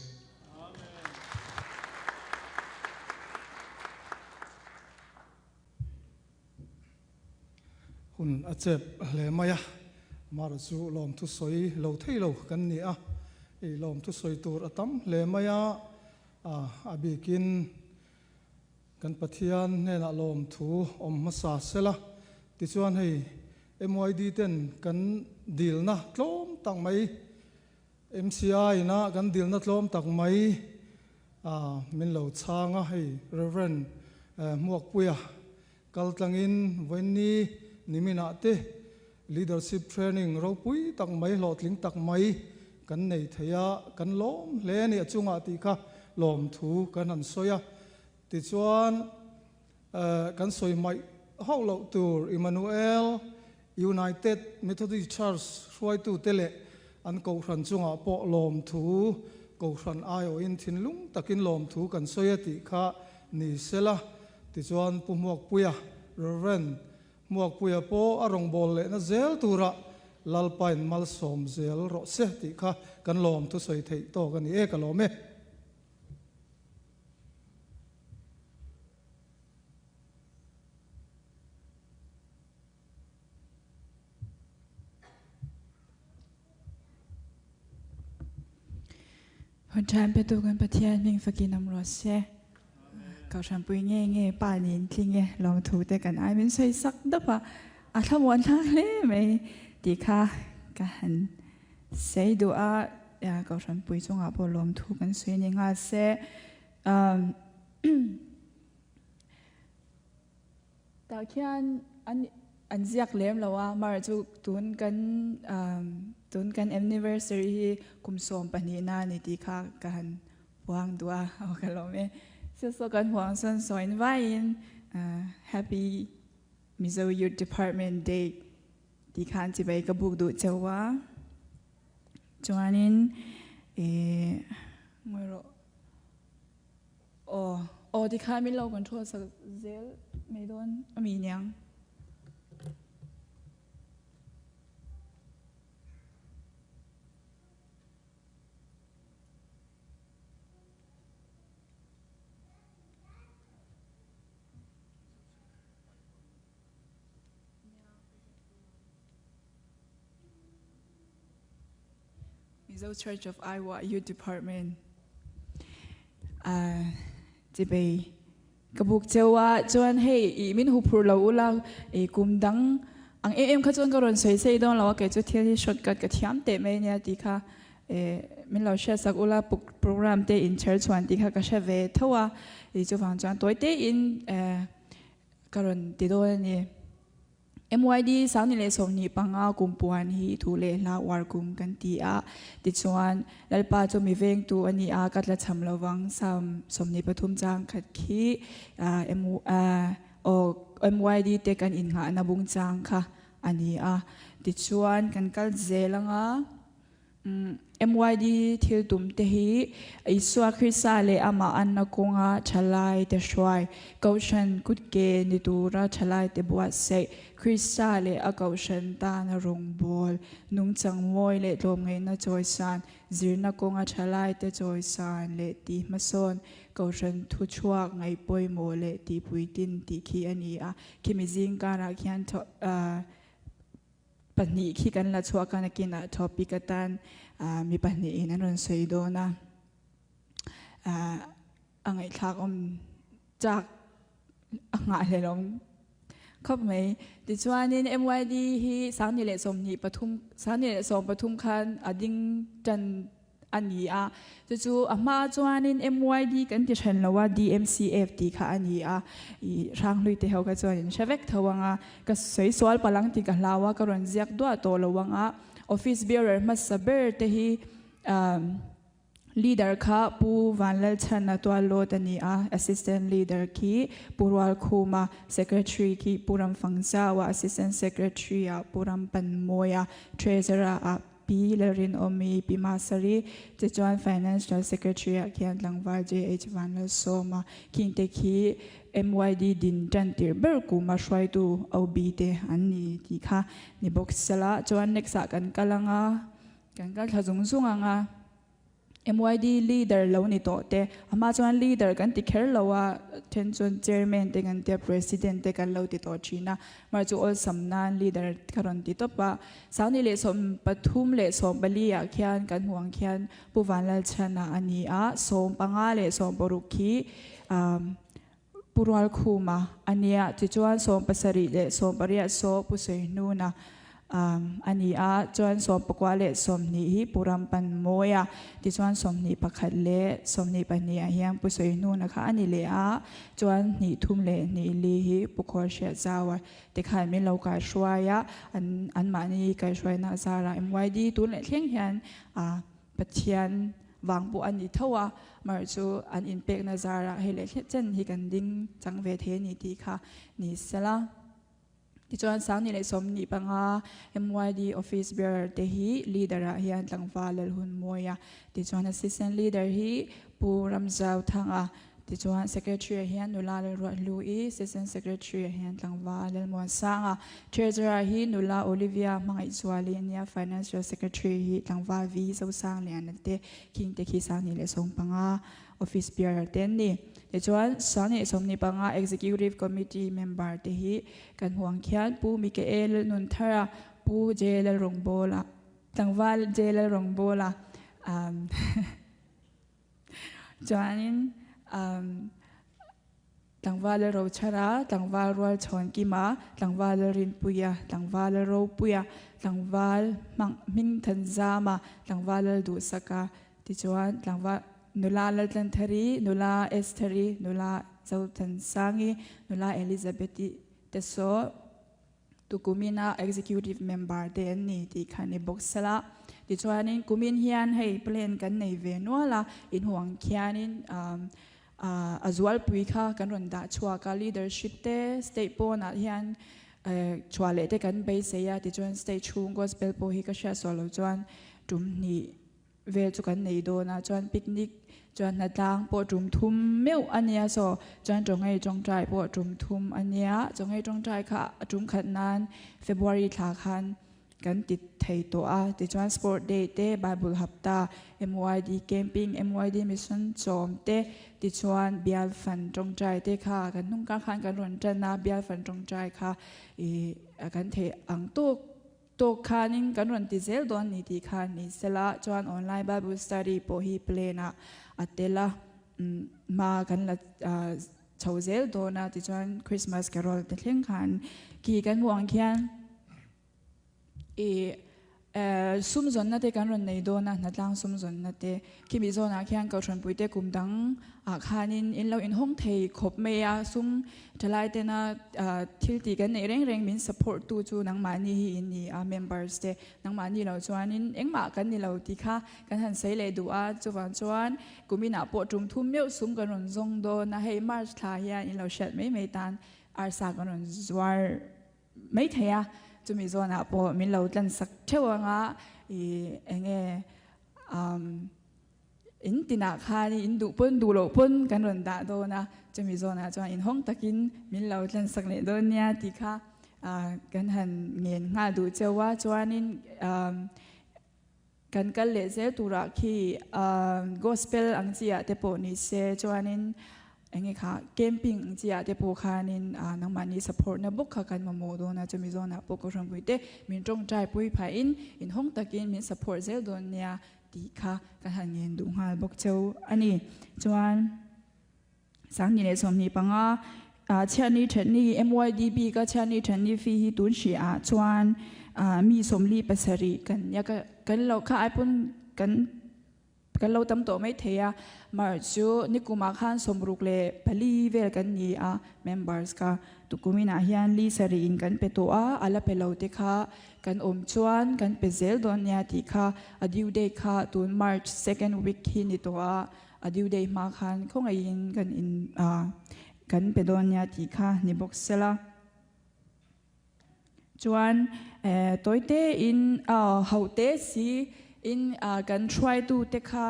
Hun a chep hle mai a, Mara chu lawmthu sawi lo thei lo kan ni a, i lawmthu sawi tur a tam hle mai a, a bikin Kan Pathian hnenah lawmthu awm hmasa sela, tichuan hei MYD ten kan dilna tlawm tak mai, MCI ina kan dilna tlawm tak mai min lo chhang a, hei Rev. Hmuakpuia kal tlangin vawiinni niminah te Leadership Training ropui tak mai, hlawhtling tak mai kan nei thei a, kan lawm hle a ni a chungah tih kha lawmthu kan han sawi a. Tichuan kan sawi hmaih hauh loh tur Emmanuel United Methodist Church hruaitute leh an kohhran chungah pawh lawmthu kohhran aiawhin thinlung takin lawmthu kan sawi a tih kha ni sela. Tichuan Pu Hmuakpuia, Rev. Hmuakpuia pawh a rawngbâwl lehna zêl tûrah Lalpain malsâwm zêl rawh se tih kha kan lâwm thusawi theih tâwk a ni e, ka lâwm e. Hun ṭhain petu kan Pathian hming fakin awm rawh se. Ka. Kohhranpui nge nge pa niin tling e lawmthu te kan ai min sawi sak dap a, a thlamuan thlak hle mai tih kha ka han sawi duh a, Kohhranpui chungah pawh lawmthu kan sawi ni nghal se. Tah khian an an ziak lem lo a, mar chu tun kan tun kan anniversary hi kum 12 na ni tih kha ka han puang duh a, aw ka lawm e. Saw saw kan huang sawn sawiin vaiin Happy Mizo Youth Department Day tih khan chibai ka buk duh chauh a, chuanin ih ngawi rawh. Aw, aw tikhan min lo control sak zel mai dawn a mi niang. Mizo Church of Iowa Youth Department ah chibei ka buk cheu a chuan hei ih min huphur lo ula ih kum dang ang em em kha chuan ka rawn sawi sei dawn lo a kei chu thil hi shortcut ka thiam teh mai ania tih kha eh min lo hriat sak ula program te in chher chhuan tih kha ka hre ve tho a ih chuvang chuan tawi te in eh ka rawn ti dawn a ni. MYD 2025 kum puan hi thu leh hla uar kum kan ti a, tichuan Lalpa chu mi vengtu a ni a, ka tla cham lovang Psalm 23 chang khat khi MYD te kan innghahna bung chang kha a ni a, tichuan kan kal zel anga. MYD thil tum te hi Isua Krista leh amah anna kawnga thalai te hruai, Kohhran kutke ni tura thalai te buatsaih, Krista leh a Kohhran tana rawngbâwl, nungchang mawi leh tlawmngaihna chawisan, zirna kawnga thalai te chawisan leh tih hmasawn, Kohhran thuchhuak ngaih pawimawh leh tihpuitin tih khi a ni a. Khimi zingkarah khian Pahnih khi kan la chhuak a, nakinah topic atan mi pahnihin an rawn sawi dawn a, a ngaihthlak awm chak a nghahhlelh awm khawp mai. Tichuanin MYD hi 2023, 2013 khan a ding tan a ni a, chu chu a hma chuanin MYD kan ti then lo a, DMCF tih kha a ni a, ih Hranghlui te ho kha chuan in hre vek tho ang a, ka sawi sual palh ang tih ka hlau a, ka rawn ziak duah tawh lo ang a, office bearer hmasa ber te hi leader kha Pu Vanlalchhana Tuallawt a ni a, assistant leader khi Pu Rualkhuma, secretary khi Pu Ramfangzau a, assistant secretary ah Pu Rampanmawia, treasurer ah Pi Lalrinawmi, Pi Masari te chuan Financial Secretary ah khian tlangval JH Vanlalsawma khing te khi MYD din tan tir ber kuma hruaitu OB te an ni tih kha ni bawk sela chuan next ah kan kal anga kan kal thla zung zung anga. MYD leader lo ni tawh te, a hma chuan leader kan ti kher lo a, then chuan chairman te kan tia president te kan lo ti tawh thin a, mar chu awlsam nan leader ka rawn ti tawp a. 2013 leh 14 ah khian kan hmuh ang khian Pu Vanlalchhana a ni a, 15 leh 16 khi Pu Rualkhuma a nia, tichuan 17 leh 18 saw Pu Sawihnuna a ni a, chuan 19 leh 20 hi Pu Rampanmawia, tichuan 21 leh 22 ah hian Pu Sawihnuna kha a ni leh a, chuan hnih thum leh hnih li hi Pu Khawlhriatzaua te khan min lo kaihruai a, an anmahni kaihruaina zarah MYD tun leh thleng hian Pathian vang pawh a ni tho a, mar chu an inpekna zarah hei leh hleh chen hi kan ding chang ve thei a ni tih kha ni sela. Tichuan 2015 MYD Office Bearer te hi Leader ah hian tlangval Lalhunmawia, tichuan Assistant Leader hi Pu Ramzau Thanga, Tichuan Secretary ah hian nula Lalruahlu-i, Assistant Secretary ah hian tlangval Lalmuansanga, Treasurer hi nula Olivia Hmangaihzuali a nia, Financial Secretary hi tlangval V Zosangliana te, King te khi 2015 Office Bearer te an ni. Tichuan 2025 Executive Committee Member te hi kan hmuh ang khian Pu Mikael Nunthara, Pu J Lalrawngbawla, tlangval J Lalrawngbawla, Chuanin Tlangval Rochhara, Tlangval Rualchhawnkima, Tlangval Rinpuia, Tlangval Ropuia, Tlangval Hmingthanzama, Tlangval Lalduhsaka, tichuan Tlangval Nula Laltlanthari, Nula Estheri, Nula Zothansangi, Nula Elizabeth-i te saw Tukumina Executive Member te an ni tih kha ni bawk sela. Tichuanin kumin hian hei plan kan nei ve nual a, inhuang khianin a zualpui kha kan rawn dah chhuak a, leadership te state pawnah hian chhuah leh te kan beisei a, tichuan state chhung gospel pawh hi ka hriat sual loh chuan tum hnih vel chu kan nei dawn a, chuan picnic chuan hnatlang pawh tum thum meuh a nia saw, chuan chawngei tawngtai pawh tum thum a nia, chawngei tawngtai kha a tum khat nan February thla khan kan ti thei tawh a, tichuan sport day te, Bible hapta, MYD camping, MYD mission chawm te, tichuan bial fan tawngtai te kha kan hnung kar khan kan rawn tan a, bial fan tawngtai kha ih kan theih ang tawk. Tawk khanin kan rawn ti zel dawn ni tih kha ni sela chuan online bible study pawh hi plan ah a tel a, hma kan la chho zel dawn a tichuan Christmas carol te thleng khan khi kan hmuh ang khian ih sum zawnna te kan rawn nei dawn a, hnatlang sum zawnna te Khimi zawnah khian Kohhranpuite kum dang ah khanin in lo inhawng thei khawp mai a, sum thalai tena thil tih kan neih reng reng min support tu chu nangmahni hi in ni a, members te nangmahni lo chuanin engmah kan ni lo tih kha kan han sawi leh duh a, chuvang chuan kuminah pawh tum thum meuh sum kan rawn zawng dawn a, hei March thla hian in lo hriat mai mai tan arsa kan rawn zuar mai thei a, chumi zawnah pawh min lo tlansak theuh anga ih enge Um, in tinah khan in duh pawn duh loh pawn kan rawn dah dawn a, chumi zawnah chuan in hawng takin min lo tlansak leh dawn nia tih kha kan han ngen nghal duh cheu a, chuanin um, kan kal leh zel turah khi um, gospel ang chi ah te pawh ni se chuanin Enge kha camping ang chi ah te pawh khanin nangmahni support na bawk kha kan mamawh dawn a, chumi zawnah pawh Kohhranpui te min tawngtai pui phahin inhawng takin min support zel dawn nia tih kha kan han ngen duh nghal bawk cheu a ni. Chuan 25 leh 25 chhiatni thatni MYDB ka chhiatni thatni fee hi tun hrih ah chuan mi 47 kan nia kan lo kha ai pawn kan Kan lo tam tawh mai thei a, March chu nikumah khan 64 vel kan ni a, members kha tukuminah hian li sarih in kan pe tawh a, a la pe lo te kha kan awm chuan kan pe zel dawn nia tih kha a due date kha tun March second week hi ni tawh a, a due date hma khan khawngaihin kan in kan pe dawn nia tih kha ni bawk sela. Chuan tawite in hoh te si in kan hruaitu te kha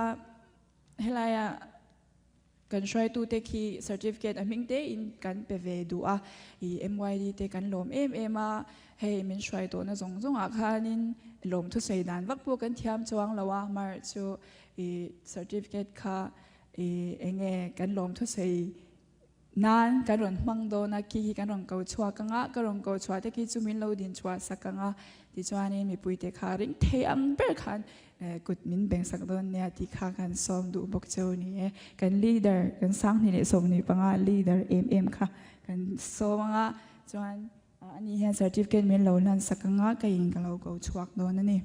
helaia kan hruaitu te khi certificate a hming te in kan pe ve duh a, i MYD te kan lawm em em a, hei min hruai tawhna zawng zawngah khanin lawm thusawi dan vak pawh kan thiam chuang lo a, mar chu i certificate kha i enge kan lawm thusawi Nan kan rawn hmang dawn a, khi hi kan rawn ko chhuak ang a, ka rawn ko chhuah te khi chu min lo din chhuah sak ang a, tichuanin mipuite kha ring thei ang ber khan kut min beng sak dawn nia tih kha kan sawm duh bawk cheu ni e. Kan leader, kan 2015 leader em em kha kan sawm ang a, chuan ani hian certificate min lo hlan sak ang a, ka in ka lo ko chhuak dawn a ni.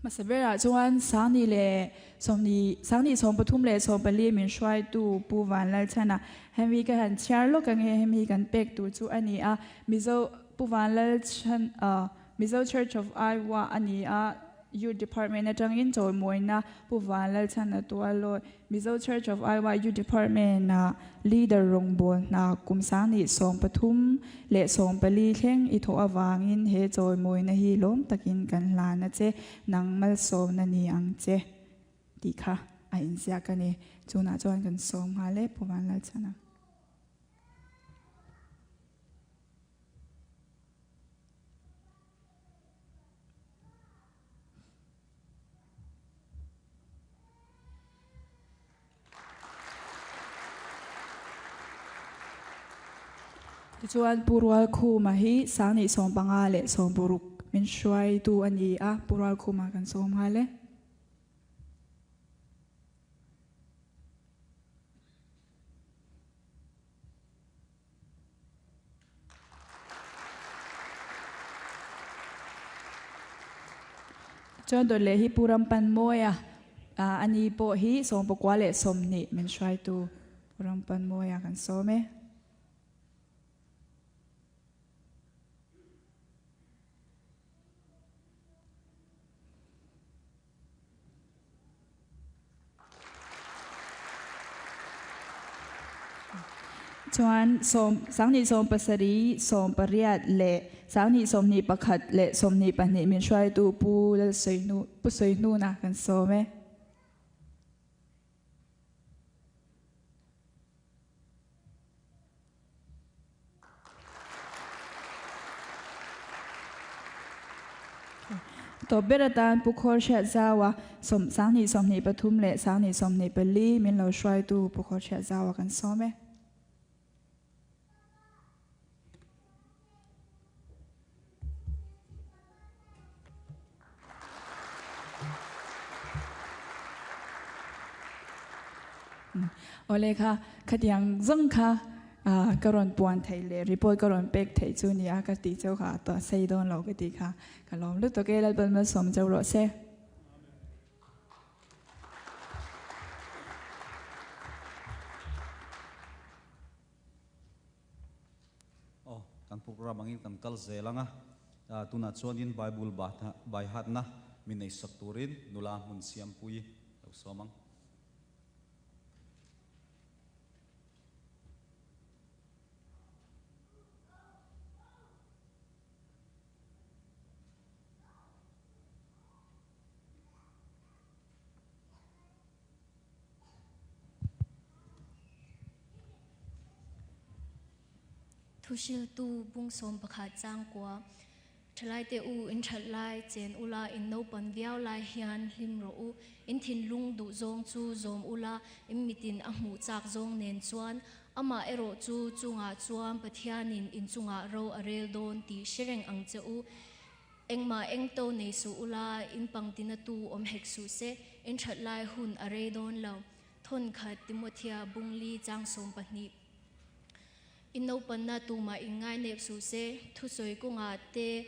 Hmasa berah chuan 20 leh 20 20 33 leh 14 min hruaitu Pu Vanlalchhana hemi ka han chhiar lawk ang e hemi kan pek tur chu a ni a Mizo Pu Vanlalchhan Mizo Church of Iowa a ni a Youth Department atangin chawimawina Pu Vanlalchhana tualawi Mizo Church of Iowa Youth Department ah Leader rawngbâwl hna kum 2013 leh 14 thleng i thawh avangin he chawimawina hi lawm takin kan hlan a che, nang malsawmna ni ang che tih kha a inziak a ni. Chunah chuan kan sawm nghal e Pu Vanlalchhana. Tichuan Pu Rualkhuma hi 2015 leh 16. min hruaitu a ni a, Pu Rualkhuma kan sawm nghal e. Chuan dawt leh hi Pu Rampanmawia a ni pawh hi sawmpakua leh 20 min hruaitu Pu Rampanmawia kan sawm e. Chuan sawm sanghnih 70 80 leh sanghnih 21 leh 22 min hruaitu Pu Lalsawi Pu Sawihnuna kan sawm e. Tawp ber atan Pu Khawl Hriat Zaua sawm 20 23 leh 20 24 min lo hruaitu Pu Khawl Hriat Zaua kan sawm e. Awle kha khatiang zawng kha ka rawn puan theih leh report ka rawn pek theih chu nia ka tih cheu kha tawh sei dawn lo ka tih kha ka lawm lutuk e Lalpan malsawm cheu rawh se. Aw, kan program angin kan kal zel ang a, tunah chuanin Bible baihatna mi neihsak turin nula hmun siampui lo sawm ang. Thuhriltu bung 11 chang kua, Thalaite u, in that lai chen ula, in naupan viau lai hian hlim rawh u, in thinlung duh zawng chu zawm ula, in mitin a hmuh chak zawng nen chuan, amah erawh chu chungah chuan Pathianin in chungah ro a rel dawn tih hre reng ang che u. Engmah eng to nei suh ula, in pangtina tu awm hek suh se, in that lai hun a rei dawn lo. Thawn khat Timothea bungli chang 12. In naupanna tumah in ngai nep suh se, thusawi kawngah te,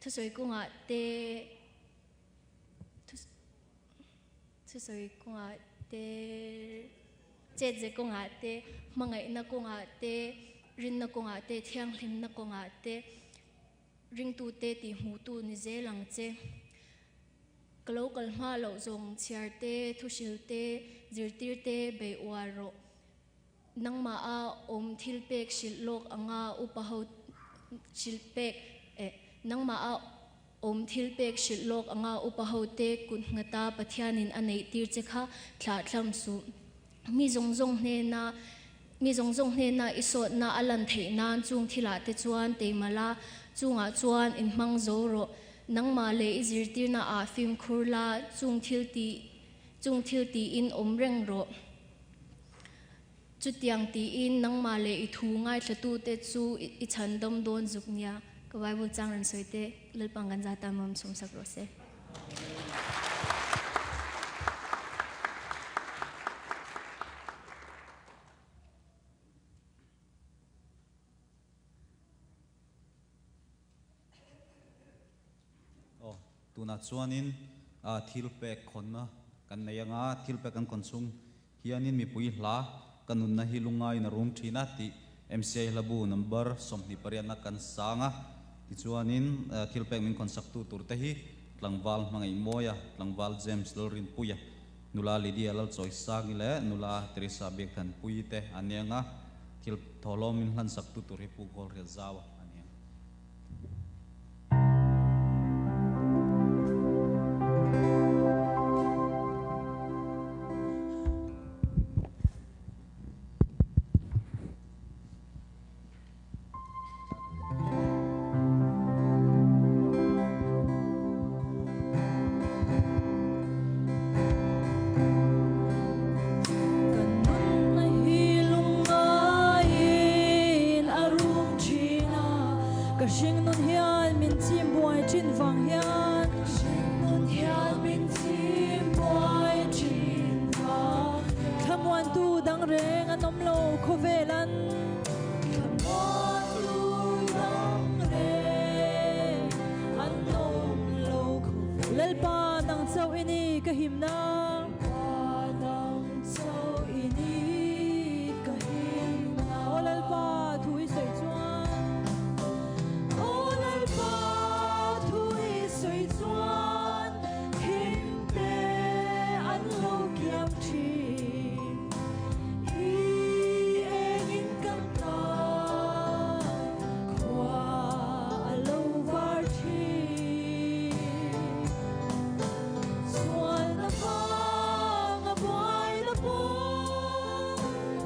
thusawi kawngah te, thusawi kawngah te, chetze kawngah te, hmangaihna kawngah te, rinna kawngah te, thianghlimna kawngah te, ringtu te tih hmuhtu ni zel ang che. Ka lo kal hma loh zawng chhiar te, thuhril te, zirtir te bei uar rawh. Nangmah a awm thil pek hrilh lawk anga upa ho hrilh pek eh nangmah a awm thil pek hrilh lawk anga upa ho te kut nghata Pathianin a neih tir che kha thlah thlam suh. Mi zawng zawng hnena mi zawng zawng hnena i sawtna a lan theih nan chung thilah te chuan teimala chungah chuan in hmang zo rawh. Nangmah leh i zirtirna ah fimkhur la chung thil ti chung thil tiin awm reng rawh. Chutiang tiin nangmah leh i thu ngaithlatu te chu i chhan dam dawn zuk nia. Ka Bible chang rawn sawi te Lalpang kan za tan mam sawm sak rawh se. Aw, tunah chuanin thil pek khawnna kan nei anga, thil pek kan khawn chhung hianin mipui hla ka nunna hi lungaiin a rum thin a tih MCI hlabu number 28 na kan sang a. Tichuanin thil pek min khawn saktu tur te hi tlangval Hmangaih Mawia, tlangval James Lalrinpuia, nula Lydia Lalchawisangi leh nula Teresa Biakthanpuii te an ni anga, thil thawhlawm min hlan saktu tur hi Pu Kawlriat Zaua a ni ang. Ka nunna hi lungaiin a rum thin a. himna. Lalpa nang chauh i ni ka himna. Aw Lalpa thu i sawi chuan. Aw Lalpa thu i sawi chuan thimte an lo kiam thin. I engin kan tan khua a lo var thin. Sualna vang a buai na pawh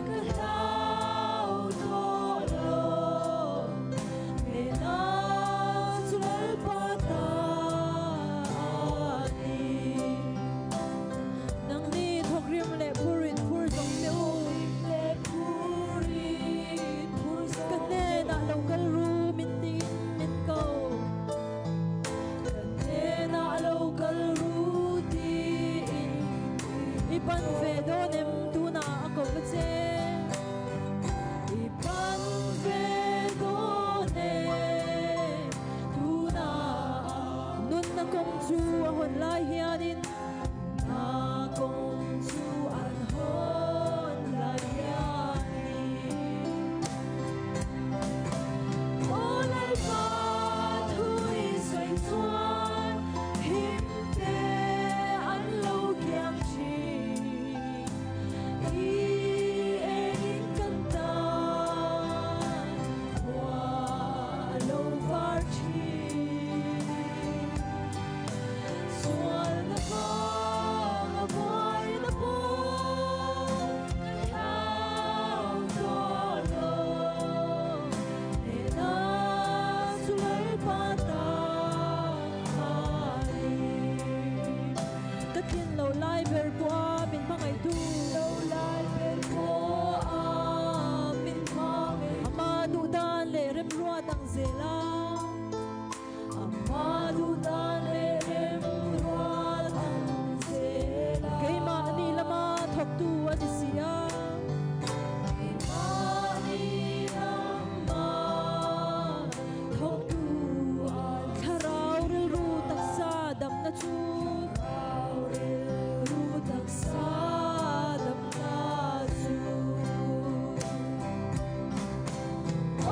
ka hlau tawh lo. Hmela chu Lalpa ta a ni. Nangni thawkrim leh phurin phur zawng te u. Ka hnenah lo kal ru min tiin min ko. Ka hnenah lo kal ru tiin i pan ve dawn em tunah a ko va che. I pan ve dawn em tunah nunna kawng chu a hawn lai hianin na kawng chu an hawn lai hianin. Aw Lalpa thu i sawi chuan himte an lo kiam thin. I engin kan tan khua a lo var thin. Sualna vang a buaina pawh ka hlau tawh lo. Hmela chu Lalpa ta a ni. Ka thin lo lai ber pawh a min hmangaihtu. Lo lai ber pawh a min hmangaihtu. Ama duh dan leh remruat ang zel a. Ama duh dan leh remruat ang zel a. Keimahni lama thawktu a ni si a. Keimahni lama thawktu a ni. Thlarau rilru taksa damna chu. Thlarau rilru taksa damna chu.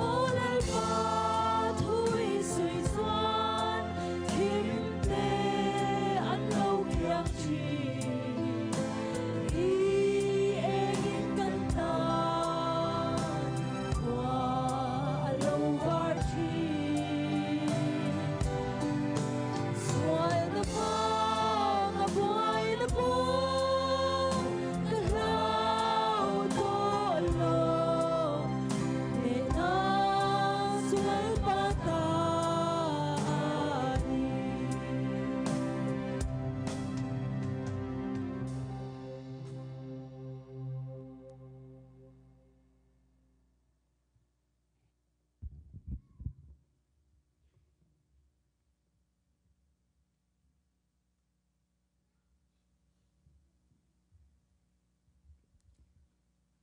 Aw Lalpa thu i sawi chuan thimte an lo kiam thin. I engin kan tan khua a lo var thin. Sualna vang a buaina pawh ka hlau tawh lo. Hmela chu Lalpa ta a ni.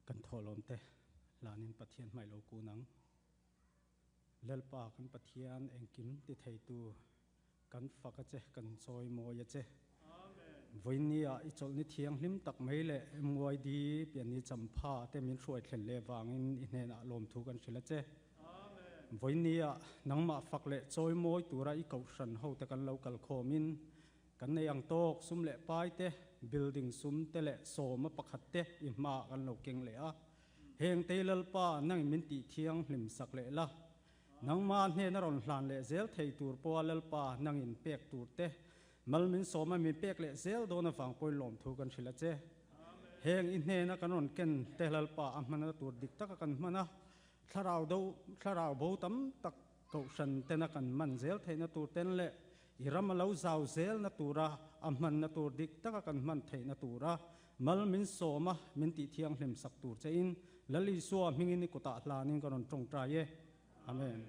Kan thawhlawm te hlanin Pathian hmai lo kun ang. Lalpa kan Pathian engkim ti theitu kan fak a che, kan chawimawi a che. Vawiinni ah i chawlhni thianghlim tak mai leh MYD pianni champha te min hruai thlen leh vangin i hnenah lawmthu kan hrilh a che. Vawiinni ah nangmah fak leh chawimawi tura i kohhran ho te kan lo kal khawmin kan nei ang tawk sum leh pai te, building sum te leh sawma pakhat te i hmaah kan lo keng leh a. Heng tei Lalpa nangin min tih thianghlim sak leh la. Nangmah hnena rawn hlan leh zel thei tur pawha Lalpa nangin pek tur te mal min sawma min pek leh zel dawn avang pawhin lawmthu kan hrilh a che. Heng i hnena kan rawn ken te Lalpa a hmana tur dik taka kan hman a, thlarau do thlarau bo tam tak kohhran tena kan man zel theihna tur ten leh i ram a lo zau zelna tura a hmanna tur dik taka kan hman theihna tura mal min sawma min tih thianghlim sak tur chein Lal Isua hmingin i kutah hlanin ka rawn tawngtai e. Amen.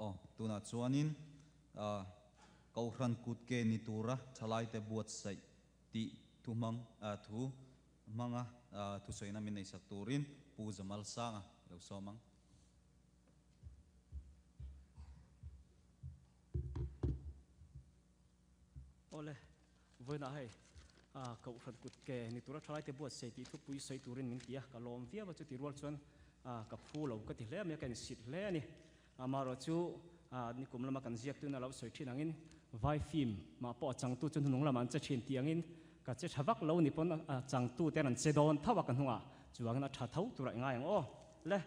Aw, tunah chuanin ah. Kohhran kutke ni tura thalaite buatsaih tih thu hmang thu hmanga thusawina min neihsak turin Pu Zamal Sanga lo sawm ang. Awle, vawiinah hei Kohhran kutke ni tura thalaite buatsaih tih thupui sawi turin min ti a, ka lawm viau a, chuti rual chuan ka phu lo ka ti hle a mai a, ka insit hle a ni. Amaherawh chu nikum lama kan ziaktuna lo sawi thin angin vai film mah pawh a changtu chu hnunung lamah an che thin tih angin ka che tha vak lo ni pawn a changtu ten an che dawn tho a ka hnungah chuangin a tha tho turah i ngai ang aw. Le,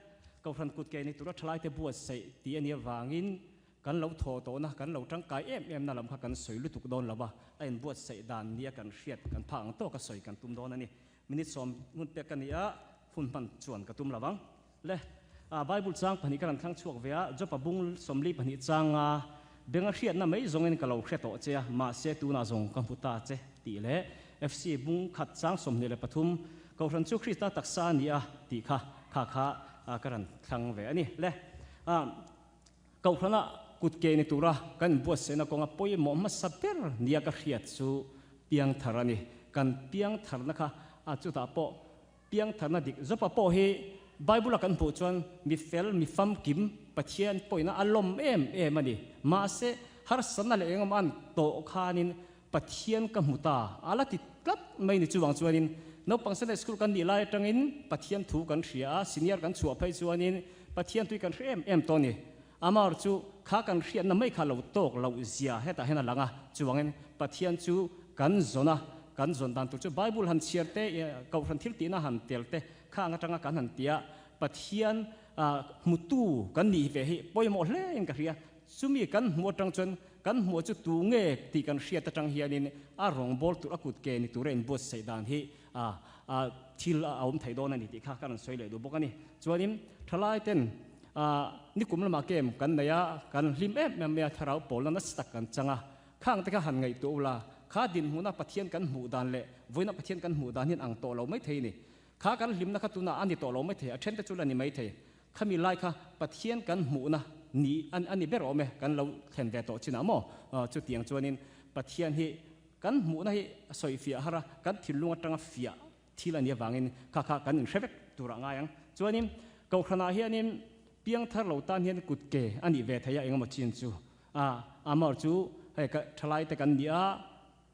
Kohhran kut ke ni tura thalaite buatsaih tih a nih avangin kan lo thaw tawhna, kan lo tangkai em emna lam kha kan sawi lutuk dawn lo a, a inbuatsaih dan nia kan hriat kan phak ang tawka sawi kan tum dawn a ni. Minute sawm hun pek ka ni a, hun hman chuan ka tum lo ang. Le, a Bible chang pahnih ka rawn thlang chhuak ve a, Jopa bung 42 changa benga hriatna mai zawngin ka lo hre tawh che a, mahse tunah zawng ka hmu ta che tih leh FC bung khat chang 23 Kohhran chu Krista taksa a ni a tih kha kha kha ka rawn thlang ve a ni. Le, a Kohhrana kut ke ni tura kan inbuatsaihna kawnga pawimawh hmasa ber nia ka hriat chu piangthar a ni. Kan piangtharna kha a chutah pawh Piangtharna dik Jopa pawh hi Bible-a kan hmuh chuan mi fel, mi famkim, Pathian pawhin a lawm em em a ni. Mahse, harsatna leh engemaw an tawh khanin Pathian ka hmu ta a la ti tlat mai ni. Chuvang chuanin naupang Sunday School kan nih lai atangin Pathian thu kan hria a, senior kan chhuah phei chuanin Pathian tui kan hre em em tawh a ni. Amar chu kha kan hriatna mai kha lo tawk loh zia hetah hian a lang a, chuvangin Pathian chu kan zawn a, kan zawn dan tur chu Bible han chhiar te, Kohhran thil tihna han tel te kha ang atanga kan han tia Pathian hmutu kan nih ve hi pawimawh hle in ka hria. Chumi kan hmuh atang chuan kan hmuh chu tu nge tih kan hriat atang hianin a rawngbawl tur a kut ke ni tura inbuatsaih dan hi thil a awm thei dawn a ni tih kha ka rawn sawi leh duh bawk a ni. Chuanin thalai ten Nikum lamah kem kan nei a, kan hlim em em mai a, thlarau pawlna nasa tak kan chang a. Khang te kha han ngaihtuah ula, kha dinhmuna Pathian kan hmuh dan leh vawiina Pathian kan hmuh dan hian ang tawh lo mai thei a ni. Kha kan hlimna kha tunah a ni tawh lo mai thei, a then te chu la ni mai thei. Khami lai kha Pathian kan hmuhna ni a ni ber awm e, kan lo thlen ve tawh chinah maw? Chutiang chuanin Pathian hi kan hmuhna hi sawifiah har a, kan thinlung atanga fiah Thil a nih avangin kha kha kan inhre vek tur a ngai ang. Chuanin Kohhranah hianin piangthar lo tan hian kut ke a nih ve thei a engemaw chin chu. A amar chu hei ka thalai te kan ni a,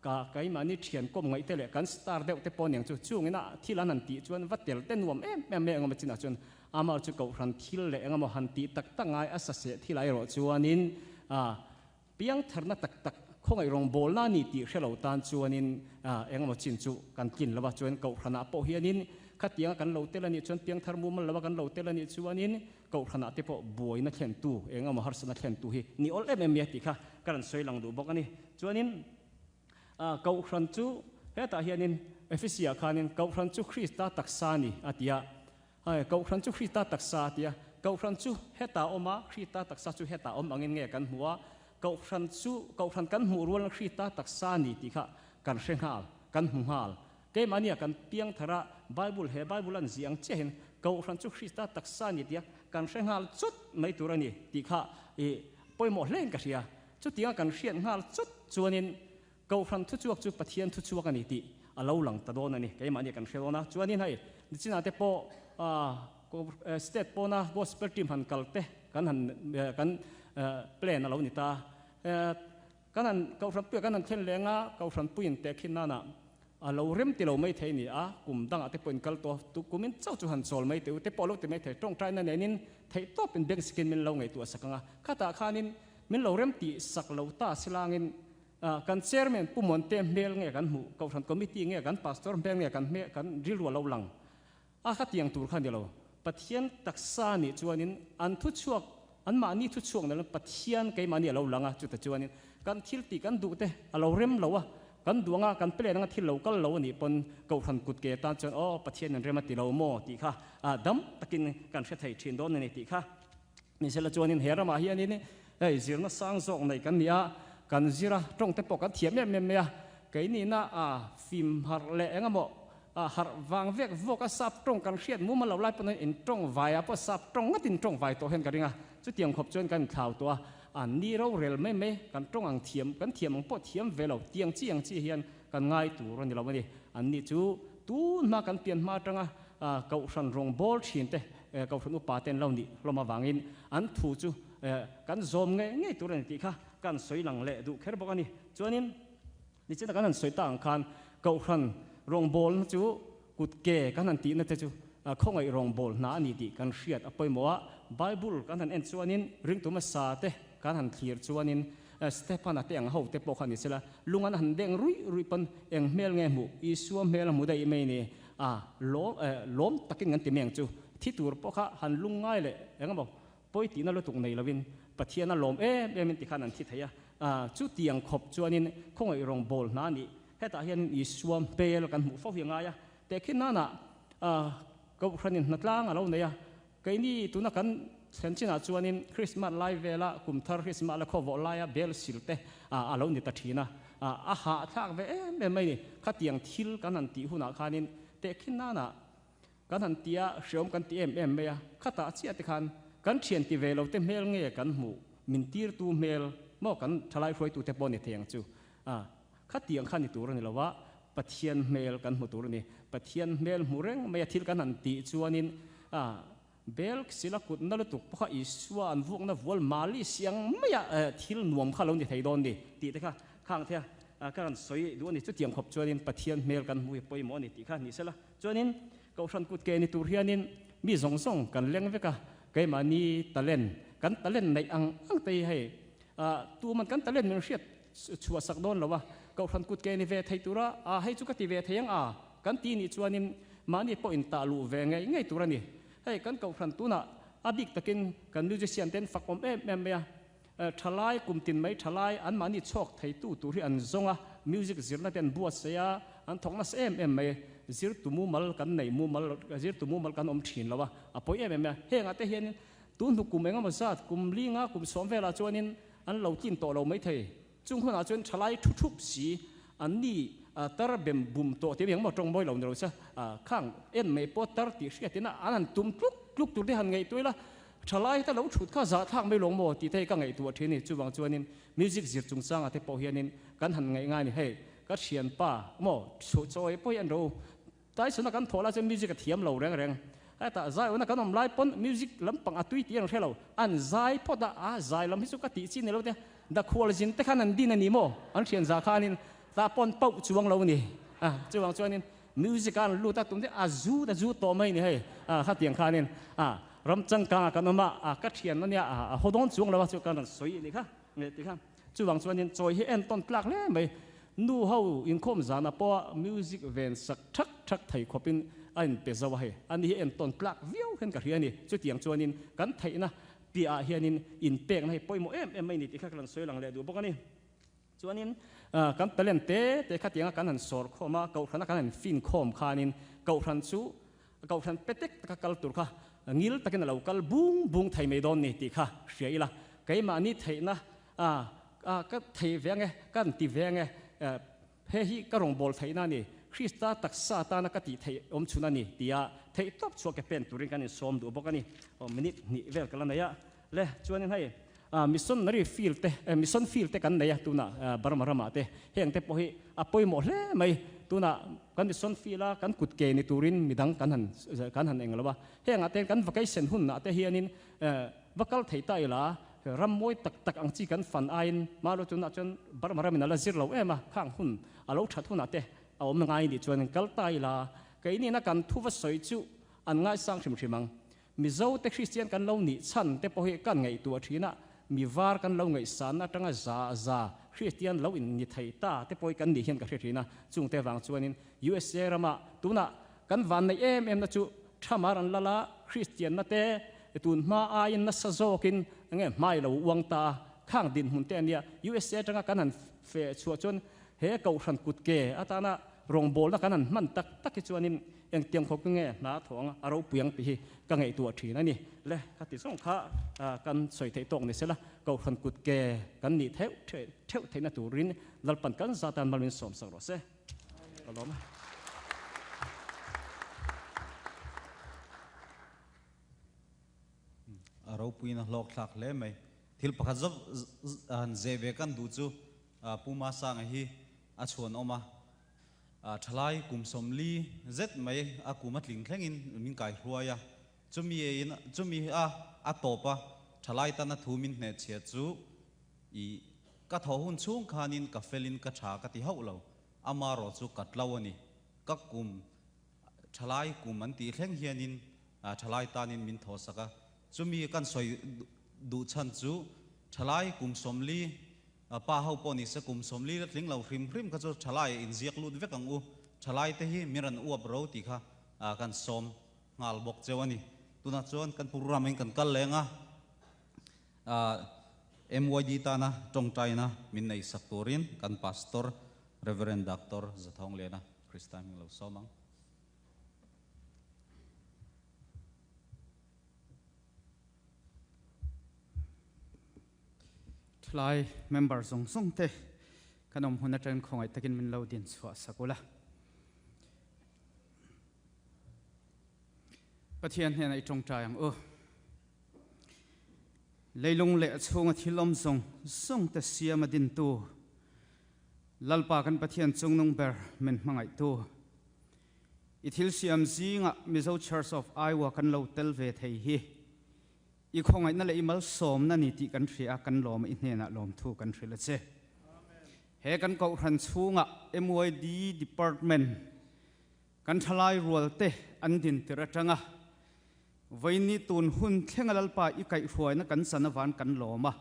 ka keimahni thian kawm ngaih te leh kan star deuh te pawh aniang chu chungin a thil an han tih chuan va tel te nuam em em mai engemaw chinah chuan amar chu Kohhran thil leh engemaw han tih tak tak ngai a saseh thil ah erawh chuanin a Piangtharna tak tak khawngaih rawngbawlna a ni tih hre lo tan chuanin engemaw chin chu kan tlin lo a, chuan Kohhranah pawh hianin khatianga kan lo tel a nih chuan piangthar mumal lova kan lo tel a nih chuanin Kohhranah te pawh buaina thlentu engemaw harsatna thlentu hi ni awl em em mai a tih kha ka rawn sawi lang duh bawk a ni. Chuanin Kohhran chu hetah hianin Ephesiah khanin Kohhran chu Krista taksa a ni a ti a, Hai, Kohhran chu Krista taksa a ti a. Kohhran chu heta awm a, Krista taksa chu heta awm angin nge kan hmu a? Kohhran chu, Kohhran kan hmuh rualna Krista taksa a ni tih kha kan hre nghal, kan hmu nghal. Keimahnia kan piang thar a, Bible, he Bible an zih ang chiahin Kohhran chu Krista taksa a ni tih a kan hre nghal chut mai tur a ni tih kha i pawimawh hlein ka hria. Chutianga kan hriat nghal chut chuanin Kohhran thuchhuak chu Pathian thuchhuak a ni tih a lo lang ta dawn a ni. Keimahni kan hre dawn a. Chuanin hei, nichinah te pawh state pawna gospel team han kal te kan han kan plan a lo ni ta. Kan han Kohhran puiah kan han thlen leng a, Kohhran puiin tehkhin nana a lo rem ti lo mai thei a ni a, kum dangah te pawhin kal tawh a, tu kumin chauh chu han chawl mai teh u te pawh a lo ti mai thei. Tawngtaina nenin theihtawpin bank sikin min lo ngaihtuah sak ang a. Khatah khanin min lo rem tih sak lo ta silangin Kan chairman Pu Muante hmel nge kan hmuh, Kohhran committee nge kan pastor hmel nge kan hmel kan rilru a lo lang a kha tiang tur kha ni lo. Pathian taksa nih chuanin an thuchhuak anmahni thuchhuak nilo Pathian keimahni a lo lang a, chuta chuanin kan thil tih kan duh te a lo rem lo a, kan duh anga kan plan anga thil lo kal lo a nih pawn Kohhran kut ke tan chuan aw Pathian in rem a ti lo maw tih kha dam takin kan hre thei thin dawn a ni tih kha. Nisela chuanin he ramah hianin hei zirna sang zawk nei kan ni a, kan zir a, tawng te pawh kan thiam em em mai a, keinihna a fim harh leh eng emaw a harh vang vek vawk a sap tawng kan hriat mumal lo lai pawn in tawng vai ah pawh sap tawng ngatin tawng vai tawh hian ka ring a, chutiang khawp chuan kan inthlau tawh a, An ni rorel mai mai, kan tawng ang thiam, kan thiam ang pawh thiam ve lo, tiang chi ang chi hian kan ngai tur a ni lo a ni. An ni chu tun hma kan pian hma atanga Kohhran rawngbâwl thin te, Kohhran upa te an lo nih hlawm avangin an thu chu kan zawm ngei ngei tur a ni tih kha kan sawi lang leh duh kher bawk a ni. Chuanin nichina kan han sawi tak ang khan Kohhran rawngbâwlna chu kut ke kan han tihna te chu khawngaih rawngbâwl hna a ni tih kan hriat a pawimawh a. Bible kan han en chuanin ringtu hmasa te kan han thlir chuanin Stefana te ang ho te pawh kha ni sela, lung an han deng ruih ruih pawn eng hmel nge hmuh? Isua hmel a hmu daih mai ni. A, lawm, lawm takin kan ti mai ang chu. Thi tur pawh kha han lung ngai leh eng emaw pawi tihna lutuk nei lovin Pathian a lawm em em in tikhan an thi thei a. A, chutiang khawp chuanin khawngaih rawng bawl hna a nih. Hetah hianin Isua hmel kan hmuh fo hi a ngai a. Tehkhin nana, a, Kohhranin hnatlang a lo nei a. Keini tuna kan thlen chinah chuanin Krismas lai vela kum thar Krismas la khawvawh laia bel sil te a lo ni ta thin a, a hahthlak ve em em mai ni. Khatiang thil kan han tih hunah khanin tehkhin nana kan han tia hreawm kan ti em em mai a, khatah chiah te khan kan thian ti ve lo te hmel nge kan hmuh min tirtu hmel maw kan thalai hruaitu te pawh ni thei ang chu. Khatiang kha ni tur a ni lo a, Pathian hmel kan hmu tur a ni. Pathian hmel hmu reng mai a thil kan han tih chuanin a bel sila kutna lutuk pawh kha Isua an vuakna vual mali siang maia thil nuam kha lo ni thei dawn ni tih te kha khang thei a ka rawn sawi duh a ni. Chutiang khawp chuanin Pathian hmel kan hmu hi pawimawh a ni tih kha ni sela. Chuanin Kohhran kut ke ni tur hianin mi zawng zawng kan leng vek a, keimahni talent, kan talent neih ang ang te hi hei tuman kan talent min hriat chhuah sak dawn lo a, Kohhran kut ke ni ve thei tura a hei chu ka ti ve thei ang a kan ti nih chuanin mahni pawh in tah luh ve ngei ngei tur a ni. Hei kan Kohhran tunah a bik takin kan musician ten fak awm em em mai a, thalai kum tin mai thalai an mahni chhawk theitu tur hi an zawng a, music zirna te an buatsaih a, an thawk nasa em em mai. Zirtu mumal kan nei mumal zirtu mumal kan awm thin lo a, a pawi em em mai a. Hengah te hianin tun hnu kum engemaw zat kum linga kum sawm velah chuanin An lo tlin tawh lo maithei. Chung hunah chuan thalai thu thup si an ni tar bem bum tawh tih engmaw tawng mawi lo ni lo se khang en mai pawh tar tih hriatin a an han tum tluk tluk tur te han ngaihtuah ila thalai heta lo thut kha zahthlak mai lawng maw tih te hi ka ngaihtuah thin a ni. Chuvang chuanin music zir chungchangah te pawh hianin kan han ngaih ngai a ni. Hei ka thianpa maw chawi pawh hi an ro Tyson-a kan thawh lai chuan music a thiam lo reng reng. Hetah zaiawna kan awm lai pawn music lampang a tui tih an hre lo. An zai phawt a, a zai lam hi chu ka tih chi ni lo te. Dakhual zin te khan an din a ni maw? An thian za khanin tah pawn pauh chuang lo a ni. A, chuvang chuanin music a an lut a, tum te a zut a zut tawh mai ni hei. A, khatiang khanin a, ram changkangah kan awm a, a ka thian a nia, a haw dawn chuang lo a, chu kan rawn sawi a nih kha. Ti kha. Chuvang chuanin chawi hi entawn tlak hle mai. Nu ho inkhawm zanah pawha music ven sak thak thak thei khawpin a inpe zo a hei. Ani hi entawn tlak viau hian ka hria a ni. Chutiang chuanin kan theihna piahah hianin inpekna hi pawimawh em em mai ni tih kha ka rawn sawi lang leh duh bawk a ni. Chuanin kan talent te te khatianga kan han sawr khawm a, kohhrana kan han fin khawm khanin kohhran chu kohhran pe tek taka kal tur kha ngil takin a lo kal bung bung thei mai dawn ni tih kha hria ila. Keimahni theihna a a ka thei ve ange, ka an ti ve ange, he hi ka rawngbâwl theihna a ni, Krista taksa atana ka tih theih awm chhun a ni tia theih tawp chhuak ke pen turin kan insawm duh bawk a ni. Aw minute hnih vel ka la nei a le, chuanin hei missionary field te, mission field te kan nei a tunah Burma ramah te, heng te pawh hi a pawimawh hle mai, tunah kan mission field a kan kut ke ni turin midang kan han kan han eng lo a, hengah te kan vacation hunah te hianin Va kal thei ta ila, ram mawi tak tak ang chi kan fan aiin Malo tunah chuan Burma ramin a la zir lo em a, khang hun a lo that hunah te a awm ngai nih chuan kal ta ila, keinina kan thu va sawi chu an ngaisang hrim hrim ang. Mizo te Kristian kan lo nih chhan te pawh hi kan ngaihtuah thin a, mi var kan lo ngaihsanna atanga za za Kristian lo in ni thei ta te pawh hi kan nih hian ka hre thin a, chungte vang chuanin USA ramah tunah kan vanneih em em na chu Thamar an lal a, Kristianna te tun hma aiin nasa zawkin enge hmai lo uang ta a, khang dinhmun te a nia. USA atanga kan han feh chhuah chuan he Kohhran kut ke atana rawngbawlna kan han hman tak tak hi chuanin engtiang khawp nge hna a thawh ang a ropui ang tih hi ka ngaihtuah thin a ni. Le ka ti zawng kha kan sawi theih tawk ni sela, Kohhran kut ke kan nih theuh theuh theihna turin Lalpan kan zatan malmin sawmsak rawh se. Ka lawm a. A ropuiin a hlawk thlak hle mai. Thil pakhat zauh han zeh ve kan duh chu Pu Masanga hi a chhuan awm a, thalai kum 40 zet mai a kum a tling thlengin min kai hruai a, chumi in chumi a a tawp a thalai tana thu min hnehchhia chu i ka thaw hun chhung khanin ka felin ka tha ka ti hauh lo, amarawh chu ka tlo a ni, ka kum thalai kum an tih thleng hianin thalai tanin min thaw sak a, chumi kan sawi duh chhan chu thalai kum 40 pa ho pawh ni se kum 40 la tling lo hrim hrim kha chu thalai inziak lut vek ang u, thalai te hi min rawn uap ro tih kha kan sawm nghal bawk cheu a ni. Tunah chuan kan program in kan kal leng a, MYD tana tawngtaina min nei sak turin kan Pastor Reverend Doctor Zathawng Liana Krista hming lo sawm ang. Thalai member zawng zawng te kan awm hun atangin khawngaih takin min lo din chhuah sak ula. Pathian hnenah i tawngtai ang u. Leilung leh a chhunga thil awm zawng zawng te siam a dintu Lalpa kan Pathian chungnung ber min hmangaihtu. I thil siam zingah Mizo Church of Iowa kan lo tel ve thei hi i khawngaihna leh i malsawmna ni tih kan hria a, kan lawm a, i hnenah lawmthu kan hrilh a che. He kan kohhran chhungah MYD Department kan thalai rual te an din tir atanga vawiini tun hun thlenga Lalpa i kaihhruaina kan chan avan kan lawm a,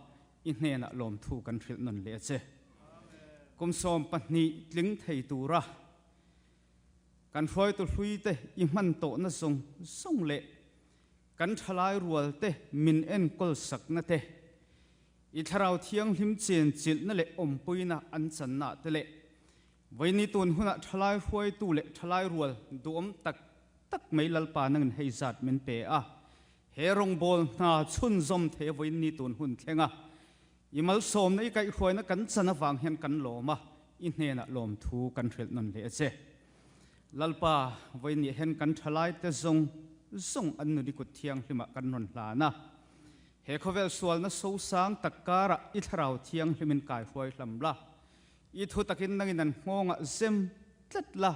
i hnenah lawmthu kan hrilh nawn leh a che. Kum 12 tling thei tura kan hruaitu hlui te i hman tawhna zawng zawng leh kan thalai rual te min enkawl sakna te, i thlarau thianghlim chen chilhna leh awmpuina an channa te leh vawiini tun hunah thalai hruaitu leh thalai rual duhawm tak tak mai Lalpa nangin hei zat min pe a, he rawngbâwl hna chhunzawm thei a vawiini tun hun thleng a, i malsawmna i kaihhruaina kan chan avang hian kan lawm a, i hnenah lawmthu kan hrilh nawn leh a che. Lalpa, vawiini hian kan thalai te zawng zawng an nun i kut thianghlimah kan rawn hlan a, he khawvel sualna sosang tak karah i thlarau thianghlimin kaihruai hlam la, i thu takin nangin an nghawngah zem tlat la,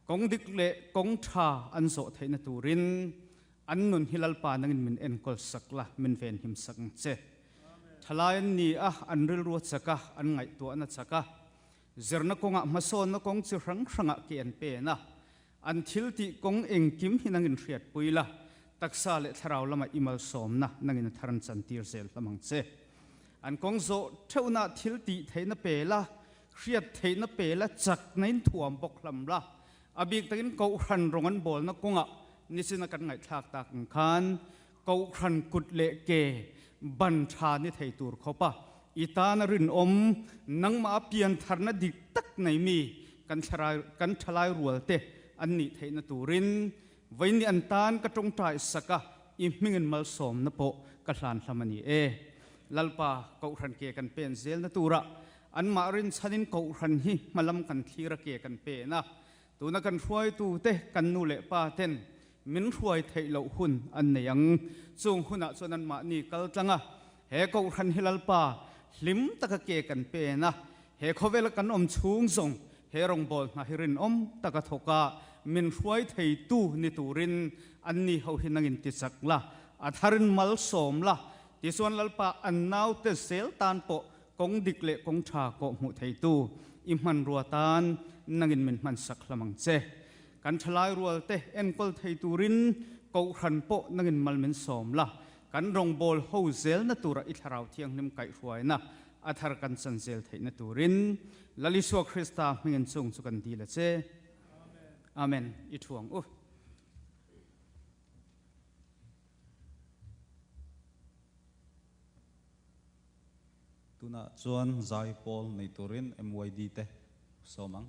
kawng dik leh kawng tha an zawh theihna turin an nun hi Lalpa nangin min enkawl sak la, min venhim sak ang che. Thalai an ni a, an rilru a chak a, an ngaihtuahna chak a, zirna kawngah hmasawnna kawng chi hrang hrangah ke an pen a, an thil tih kawng engkim hi nangin hriatpui la, taksa leh thlarau lamah i malsawmna nangin a thar an chantir zel hlawm ang che. An kawng zawh theuhna thil tih theihna pe la, hriat theihna pe la, chakna in thuam bawk hlam la, a bik takin kohhran rawng an bawlna kawngah nichina kan ngaihthlak tak ang khan kohhran kut leh ke ban tha ni thei tur khawp a, i tana rinawm nangmah a pian tharna dik tak nei mi kan thlalai kan thalai rual te an nih theihna turin vawiini an tan ka tawngtai sak a, i hmingin malsawmna pawh ka hlan hlam a ni e. Lalpa kohhran ke kan pen zelna tura anmah rinchhanin kohhran hi hmalam kan thlir a ke kan pen a, tuna kan hruaitu te kan nu leh pa ten min hruai theih loh hun an nei ang. Chung hunah chuan anmahni kal tlang a, he kohhran hi Lalpa hlim taka ke kan pen a, he khawvela kan awm chhung zawng he rawngbâwl hna hi rinawm taka thawk a, min hruai theitu ni turin anni ho hi nangin ti chak la, a tharin malsawm la, tichuan Lalpa an naute zel tan pawh kawng dik leh kawng tha kawh hmuh theitu i hmanrua tan nangin min hmansak hlam ang che. Kan thalai rual te enkawl thei turin kohhran pawh nangin mal min sawm la, kan rawngbâwl ho zelna tura i thlarau thianghlim kaihhruaina a thar kan chan zel theihna turin Lal Isua Krista hmingin chung chu kan dil a che. Amen. I thu ang u. Tunah chuan zai pawl nei turin MYD te sawm ang.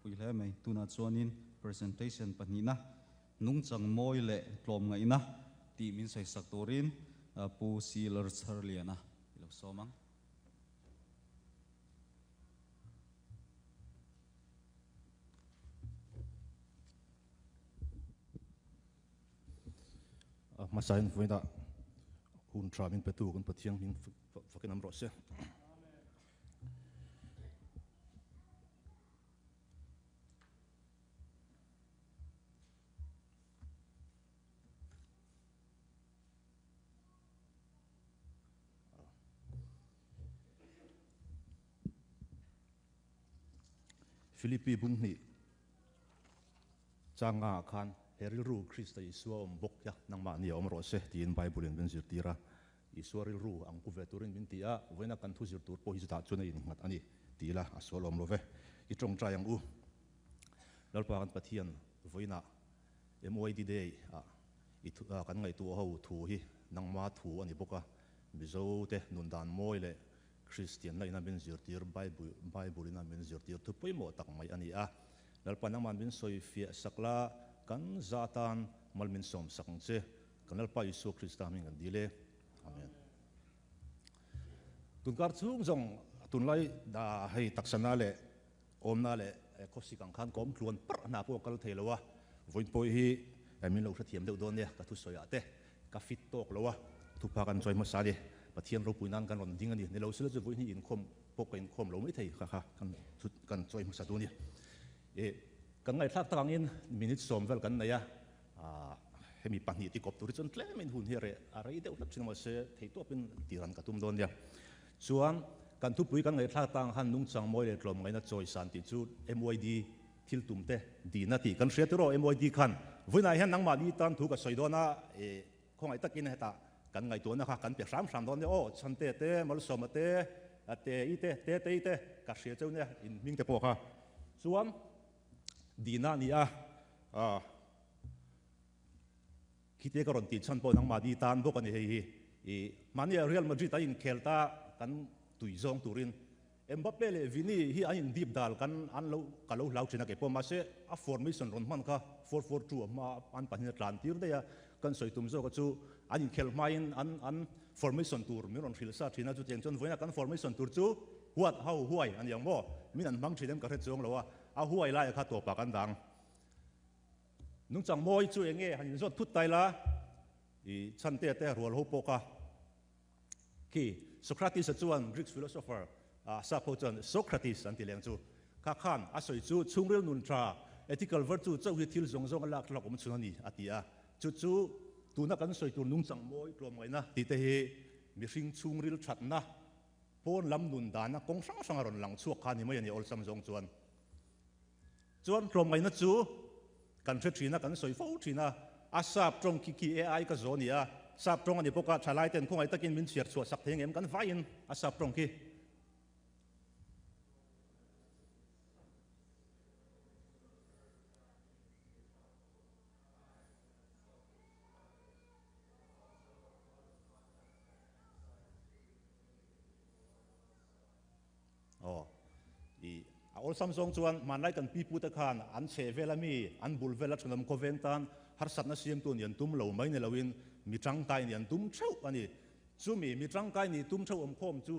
Ropui hle mai. Tunah chuanin presentation pahnihna nungchang mawi leh tlawmngaihna tih min sawisak turin Pu C. Lalchharliana i lo sawm ang. Hmasain vawiinah hun tha min petu kan Pathian hming fakin awm rawh se. Philippi bung hnih changa ah khan he rilru Krista Isua awm bawk ya nangmahni a awm rawh se tiin Bible in min zirtir a. Isua rilru ang ku ve turin min ti a, vawiina kan thu zir tur pawh hi chutah chuan a innghat a ni ti ila a sual awm lo ve. I tawngtai ang u. Lalpa kan Pathian vawiinah MYD Day ah i thu kan ngaihtuah ho thu hi nangma thu a ni bawk a, Mizo te nun dan mawi leh Kristian laina min zirtir Bible Bible ina min zirtir thu pawimawh tak mai a ni a. Lalpa nangman min sawi fiah sak la, kan za tan mal min sawm sak ang che. Kan Lalpa Isua Krista hming kan dil e. Amen. Tunkar chhung zawng tunlai da hei taksana leh awmna leh khawsik ang khan ka awm tluan parh hna pawh a kal thei lo a, vawiin pawh hi min lo hrethiam deuh dawn nia ka thusawi ah te ka fit tawk lo a, thupha kan chawi hmasa a ni. Pathian ropui nan kan rawn ding a ni. Ni lo sila chu vawiin hi inkhawm pawh ka inkhawm lo mai thei kha kha kan chawi hmasa duh a ni. Kan ngaihthlak tak angin minute sawm vel kan nei a, Hemi pahnih tikawp tur hi chuan tlemin hun hi a rei deuh hlek thin a mahse theihtawpin tiran ka tum dawn nia. Chuan kan thupui kan ngaihthlak tang han nungchang mawi leh tlawmngaihna chawisan tih chu MYD thil tum te dihna tih kan hria tiraw MYD khan vawiinah hian nangmahni tan thu ka sawi dawn a khawngaih takin hetah kan ngaihtuahna kha kan pe hram hram dawn nia aw Chhante te Malsawma te te i te te te i te ka hria cheu nia in hming te pawh kha chuan dihna a ni a. Khite ka rawn tih chhan pawh nangmah di tan bawk a ni hei hi. I mahnia Real Madrid an inkhel ta kan tui zawng turin Mbappe leh Vini hi an indip dal kan an lo ka lo hlau thin a keipawh mahse a formation rawn hman kha 4-4-2 a hma an pahnih a tlan tir daih a kan sawi tum zawk a chu an inkhel hmain an an formation tur min rawn hrilh sa thin a chutiang chuan vawiina kan formation tur chu huat ho huai a ni ang maw min an hmang thin em ka hre chuang lo a a huai laia kha tawpah kan dang. Nungchang mawi chu eng nge han inzawt thut tai la i chhante te rual ho pawh kha khi Socrates-a chuan Greek philosopher ah sap ho chuan Socrates an ti leng chu kha khan a sawi chu chhungril nun tha ethical virtue chauh hi thil zawng zawng a lak thlak awm chhun a ni a ti a chu chu tuna kan sawi tur nungchang mawi tlawmngaihna tih te hi mihring chhungril thatna pawn lam nun dana kawng hrang hrang a rawn lang chhuak kha a ni mai a ni awlsam zawng chuan. Chuan tlawmngaihna chu kan hre thin a, kan sawi fo thin a, a sap tawng khi khi AI ka zawh a ni a, sap tawng a ni bawk a, thalai ten khawngaih takin min chhiar chhuah sak thei ang em kan vaiin a sap tawng khi. Aw, i a awlsam zawng chuan hmanlai kan pipute khan an chhe vel ami, an bul vel a thenawm khawveng tan harsatna siamtu nih an tum lo mai ni loin mi tangkai nih an tum theuh a ni. Chumi mi tangkai nih tum theuh awm khawm chu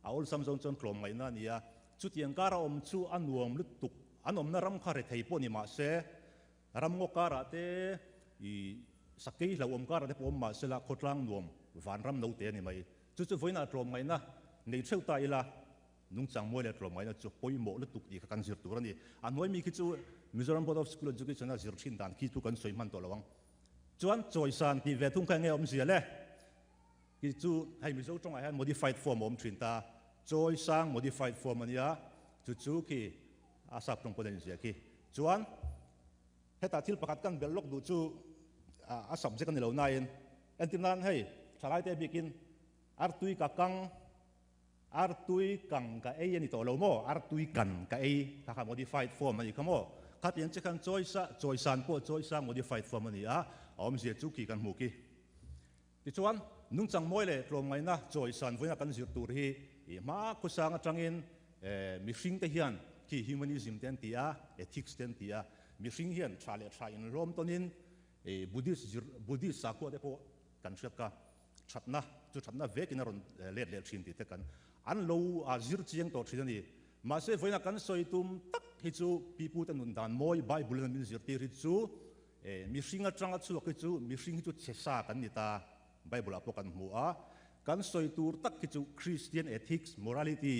a awlsam zawng chuan tlawm ngaihna a ni a, chutiang kara awm chu a nuam lutuk, an awmna ram kha rethei pawh ni mah se, ram ngaw karah te i sakei hlauhawm karah te pawh awm mah sela khawtlang nuam vanram note a ni mai. Chu chu vawiinah tlawm ngaihna nei theuh ta ila, nungchang mawi leh tlawm ngaihna chu pawimawh lutuk tih kha kan zir tur a ni. A hnuai mi khi chu Mizoram Board of School Education a zir thin dan khi chu kan sawi hman tawh lo ang. Chuan chawisan tih ve thung kha enge awmzia le? Khi chu hei Mizo tawngah hian modified form a awm thin ta, chawisang modified form a nia, chu chu khi a sap tawng pawn a inzia khi. Chuan hetah thil pakhat kan belh lawk duh chu a subject a ni lo nain, Entir nan hei, thalaite bikin artui ka kang, artui kang ka ei a ni tawh lo maw? Artui kan ka ei kha kha modified form a ni kha maw? Khatiang che khan chawisa, chawisan pawh chawisa modified form a ni a, a awmzia chu khi kan hmu khi. Tichuan, nungchang mawi leh tlawmngaihna chawisan vawiina kan zir tur hi i hma khawsang atangin mihringte hian Khi humanism te an ti a, ethics te an ti a. Mihring hian tha leh tha inlawm tawnin Buddhist zir, Buddhist sakhua te pawh kan hriat kha. Thatna chu thatna vekin a rawn let leh thin tih te kan an lo zir chiang tawh thin a ni. Mahse vawiina kan sawi tum tak hi chu pipute nun dan mawi Bible in min zirtir hi chu mihring atanga chhuak hi chu mihring hi chu chhe sa kan ni ta. Bible ah pawh kan hmu a. Kan sawi tur tak hi chu Christian ethics, morality,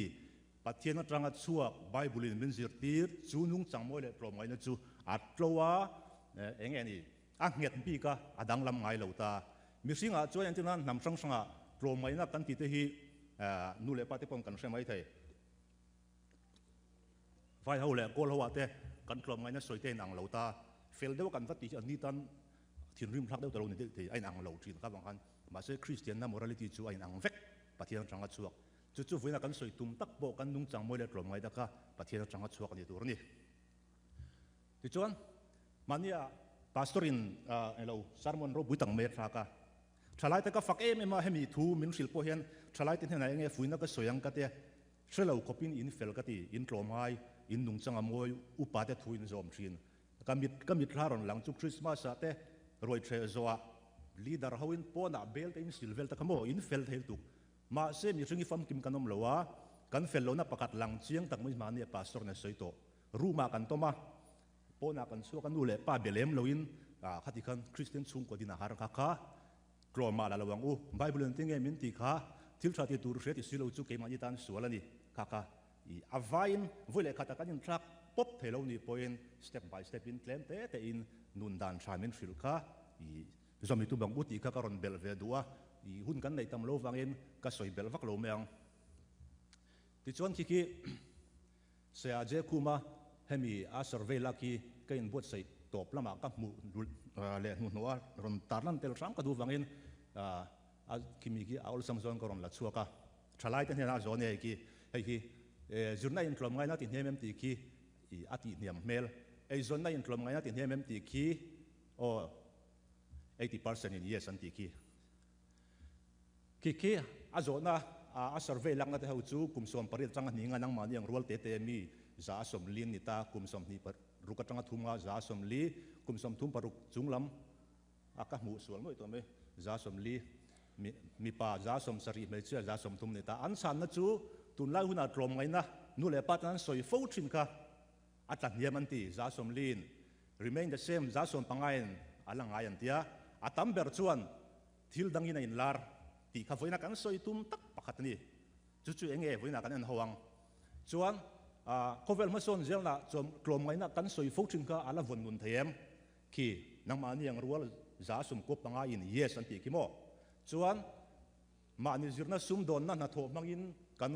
Pathian atanga chhuak Bible in min zirtir chu nungchang mawi leh tlawmngaihna chu a tlo a, eng nge ni, a nghet bik a, a danglam ngai lo ta. Mihringah chuan entir nan hnam hrang hrangah tlawmngaihna kan tih te hi nu leh pa te paw'n kan hre mai thei. Vai ho leh kawl ho ah te kan tlawmngaihna sawi te a inang lo ta. Fel deuh a kan va tih hi an ni tan thinrim thlak deuh ta lo ni deuh thei, a inang lo thin kha vang khan. Mahse Kristianna morality chu a inang vek, Pathian atanga chhuak. Chu chu vawiina kan sawi tum tak pawh kan nungchang mawi leh tlawmngai taka Pathian atanga chhuak a ni tur a ni. Tichuan, mahnia Pastor in elo sermon ropui tak mai a thlak a. Thalai te ka fak em em a, hemi thu min hrilh pawh hian thalai te hnenah enge fuihna ka sawi ang ka tia, hre lo khawpin in fel ka ti, in tlawmngai, in nungchang a mawi, upa te thu in zawm thin. Ka mit ka mithla rawn lang chu Christmas ah te ruai threh zawhah leader ho in pawnah bel te in sil vel ta kha maw, in fel thei lutuk. Mahse mihring i famkim kan awm lo a, kan fel lohna pakhat lang chiang tak mai mahni a pastor nen sawi tawh. Room ah kan tawm a, pawnah kan chhuak a, nu leh pa be lem loin khati khan Kristian chhungkaw din a har kha kha tlawm ah la lo ang u. Bible in tinge min tih kha thil tha ti tur hria ti si lo chu keimahni tan sual a ni kha kha i a vaiin vawi leh khatah kan inthlak pawp thei lo nih pawhin step by step in tlem te te in nun dan tha min hrilh kha i zawmi tu bang u tih kha ka rawn belh ve duh a, i hun kan neih tam lo vangin ka sawi belh vak lo mai ang. Tichuan khi khi Saya Je Khuma hemi a survey lak hi ka inbuatsaih tawp lamah ka hmuh leh hnuhnawh a, rawn tarlan tel hram ka duh vangin a khimi khi a awlsam zawn ka rawn la chhuak a. Thalaite hnenah a zawn e hei khi, hei hi zirna intlawm ngaina ti hniam em tih khi a tihhniam hmel, eizawnna intlawm ngaina ti hniam em tih khi aw 80% in yes an tih khi. Khi khi a zawhna a survey lakna te ho chu kum 18 atanga hnih nga nangmahni ang rual te te mi 140 an ni ta, kum 26 atanga thum nga 140, kum 36 chung lam a ka hmuh sual ngawih tawh mai, 140 mi mipa 70 hmeichhia 30 ni ta. An chhanna chu tunlai hunah tlawmngaihna nu leh pa tan an sawi fo thin kha a tla hniam an ti, 140 in remain the same 150 in a la ngai an tia, a tam ber chuan Thil dangin a inlar tih kha vawiina kan sawi tum tak pakhat a ni. Chu chu eng nge vawiina kan en ho ang? Chuan khawvel hmasawn zelna chuan tlawmngaihna kan sawi fo thin kha a la vawn nun thei em? Khi nangmahni ang rual 95 in yes an tih khi maw? Chuan mahni zirna sumdawnna hnathawh hmangin kan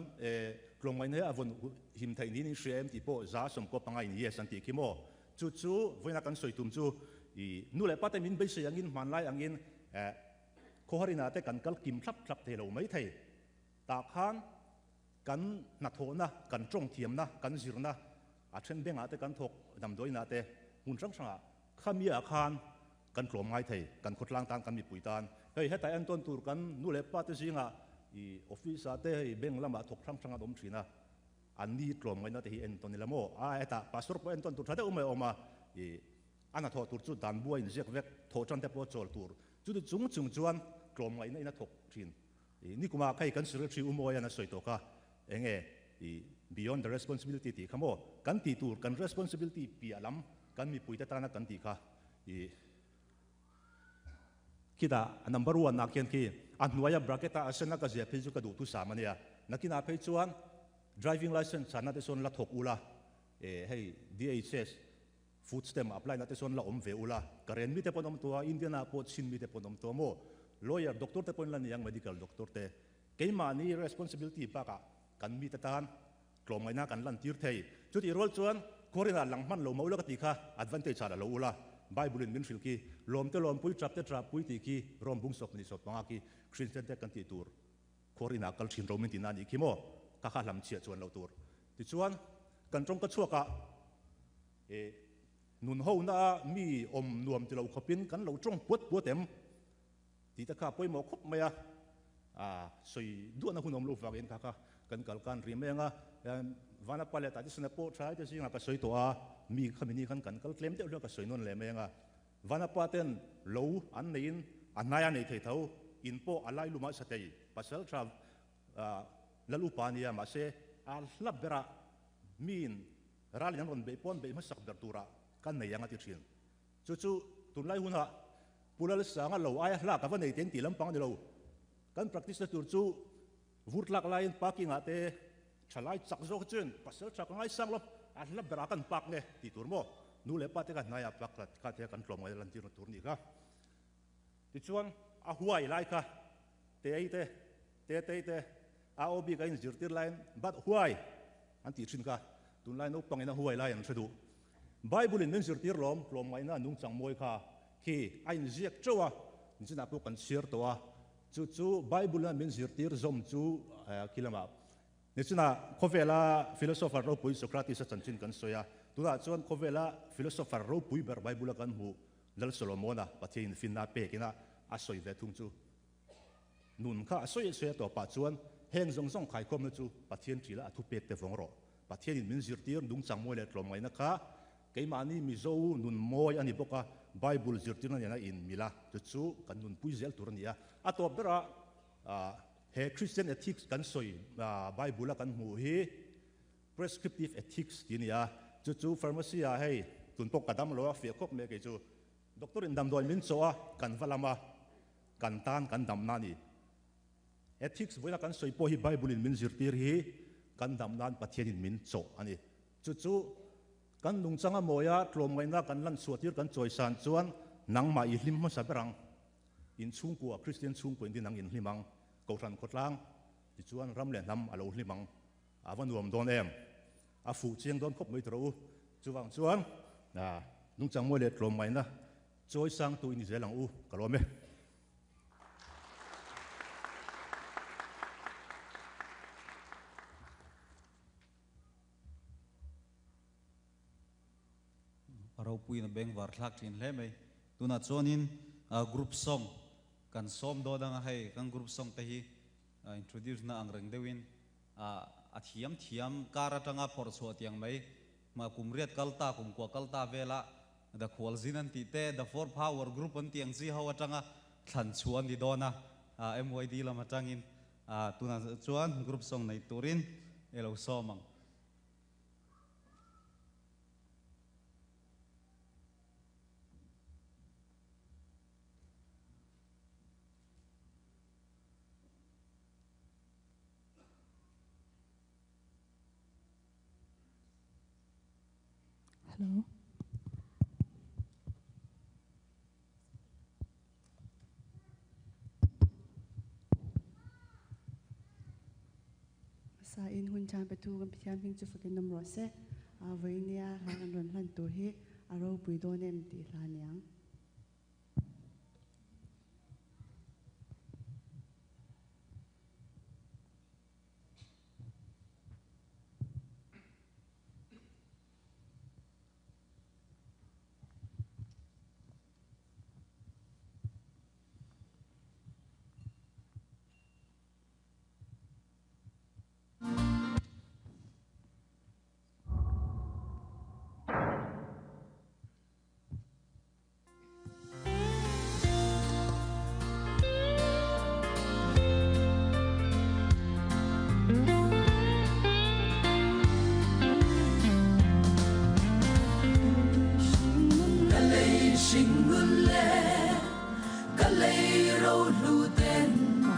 tlawmngaihna hi a vawn him theih niin in hria em tih pawh 95 in yes an tih khi maw? Chu chu vawiina kan sawi tum chu i nu leh pate min beisei angin hmanlai angin Eh, khawharinah te kan kal kim thlap thlap thei lo mai thei. Tah khan kan hnathawhna, kan tawng thiamna, kan zirna, a then bengah te kan thawk damdawiinah te hmun hrang hrangah khamiah khan kan tlawm ngai thei, kan khawtlang tan, kan mipui tan. Hei hetah entawn tur kan nu leh pa te zingah i office ah te hei bank lamah thawk hrang hrang an awm thin a, an ni tlawm ngaihna te hi entawn ila maw? A hetah pastor pawh entawn tur tha deuh mai a awm a, i A hnathawh tur chu dan buai inziak vek, thawh tan te pawh chawl tur. Chuti chung chung chuan tlawmngaihna in a thawk thin. I nikumah kha i kan secretary U Mawia'n a sawi tawh kha, eng nge i beyond the responsibility tih kha maw? Kan tih tur, kan responsibility piah lam kan mipuite tana kan tih kha i khitah a number one ah khian khi a hnuaia bracket a a sen a ka zia phei chu ka duh thusam a nia. Nakinah phei chuan driving licence chhanna te sawn la thawk ula, e hei DHS, Food stamp apply na te chuan la awm ve ula, Karen mite pawh an awm tawh a, Indian ah pawh Chin mite pawh an awm tawh a maw? Lawyer, doctor te pawh in la ni ang, medical doctor te. Keimahni responsibility bakah kan mite tan tlawmngaihna kan lantir thei. Chutih rual chuan khuarinah lang hman lo mah ula ka tih kha advantage ah la lo ula. Bible in min hrilh khi, lawmte lawmpui, trapte trappui tih khi Rome bung 22 khi Christian te kan tih tur khuarinah kal thin ro min tihna a nih khi maw? Kha kha hlamchhiah chuan lo tur. Tichuan kan tawngka chhuakah E, nun ho na a mi awm nuam ti lo khawpin kan lo tawng puat puat em? Tih te kha pawimawh khawp mai a, a sawi duahna hun awm lo vangin kha kha Kan kal kan ri mai anga Vanapa leh Tatisana pawh tha te zingah ka sawi tawh a, mi khami ni khan kan kal tlem deuh hlek ka sawi nawn leh mai anga Vanapa ten lo an neiin a hnai a nei thei tho, in pawh a lai lumah sa thei, pasal tha lal upa a nia mahse a hla berah miin ralin an rawn beih pawn beih hmasak ber turah ka nei ang a ti thin. Chu chu tunlai hunah Pu Lalsanga lo aia hla ka va nei teng tih lampang a ni lo. Kan practice na tur chu vur tlak laiin parking ah te thalai chak zawk chuan pasal tha ka ngaisang lo a hla berah kan park nge tih tur maw nu leh pa te kha hnaiah park kha te kan tlawm ngai lan tir na tur nih kha. Tichuan a huai lai kha Tei te Tetei te AOB ka inzirtir laiin bat huai an tih thin kha tunlai naupangin a huai lai an hre duh. Bible in min zirtir lawm tlawmngaihna nungchang mawi kha khi a inziak teuh a, nichinah pawh kan chhiar tawh a, chu chu Bible in min zirtir zawm chu khi lamah nichinah khawvela philosopher ropui Socrates a chanchin kan sawi a, tunah chuan khawvela philosopher ropui ber Bible a kan hmuh Lal Solomona Pathian in finna a pekin a a sawi ve thung chu. Nun kha a sawi sawi a tawpah chuan heng zawng zawng khaikhawmna chu Pathian ṭila a thupek te vawng rawh. Pathianin min zirtir nungchang mawi leh tlawmngaihna kha keimahni Mizo nun mawi a ni bawk a, Bible zirtirna nena inmil a, chu chu kan nunpui zel tur a ni a. A tawp berah he Christian ethics kan sawi Bible a kan hmuh hi prescriptive ethics tih a ni a, chu chu pharmacy ah hei tun pawh ka dam lo a fiah khawp mai kei chu. Doctor in damdawi min chawh a, kan va lam a. Kan tan kan damna a ni. Ethics vawiina kan sawi pawh hi Bible in min zirtir hi kan dam nan Pathian in min chawh a ni. Chu chu kan nungchang a mawia tlawmngaihna kan lan chhuahtir kan chawisan chuan nangmah i hlim hmasa ber ang. In chhungkua, Kristian chhungkua in din ang in hlim ang. Kohhran khawtlang tichuan ram leh hnam a lo hlim ang. A va nuam dawn em? A fuh chiang dawn khawp mai tawh u. Chuvang chuan nungchang mawi leh tlawmngaihna Chawi sangtu i ni zel ang u, ka lawm e. A ropuiin a bengvar thlak thin hle mai. Tunah chuanin group song kan sawm dawn anga hei kan group song te hi introduce na ang reng deuhin a thiam thiam kar atanga phawrh chhuah tiang mai Hma kum riat kal ta, kum kua kal ta vela The Khualzin an tih te, The Four Power Group an tih ang chi ho atanga thlan chhuah an ni dawn a, MYD lam atangin tunah chuan group song nei turin i lo sawm ang. Hello. Sa in hun chan petu kan Pathian hming chu fakin awm rawh se. A vawinia hla kan rawn hlan tur hi a ropui dawn em tih hla aniang.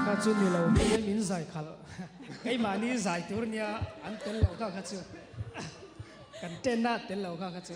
Kha chu ni lo mai min zai khalh keimahni zai tur nia an tel lo kha kha chu kan ten a tel lo kha kha chu.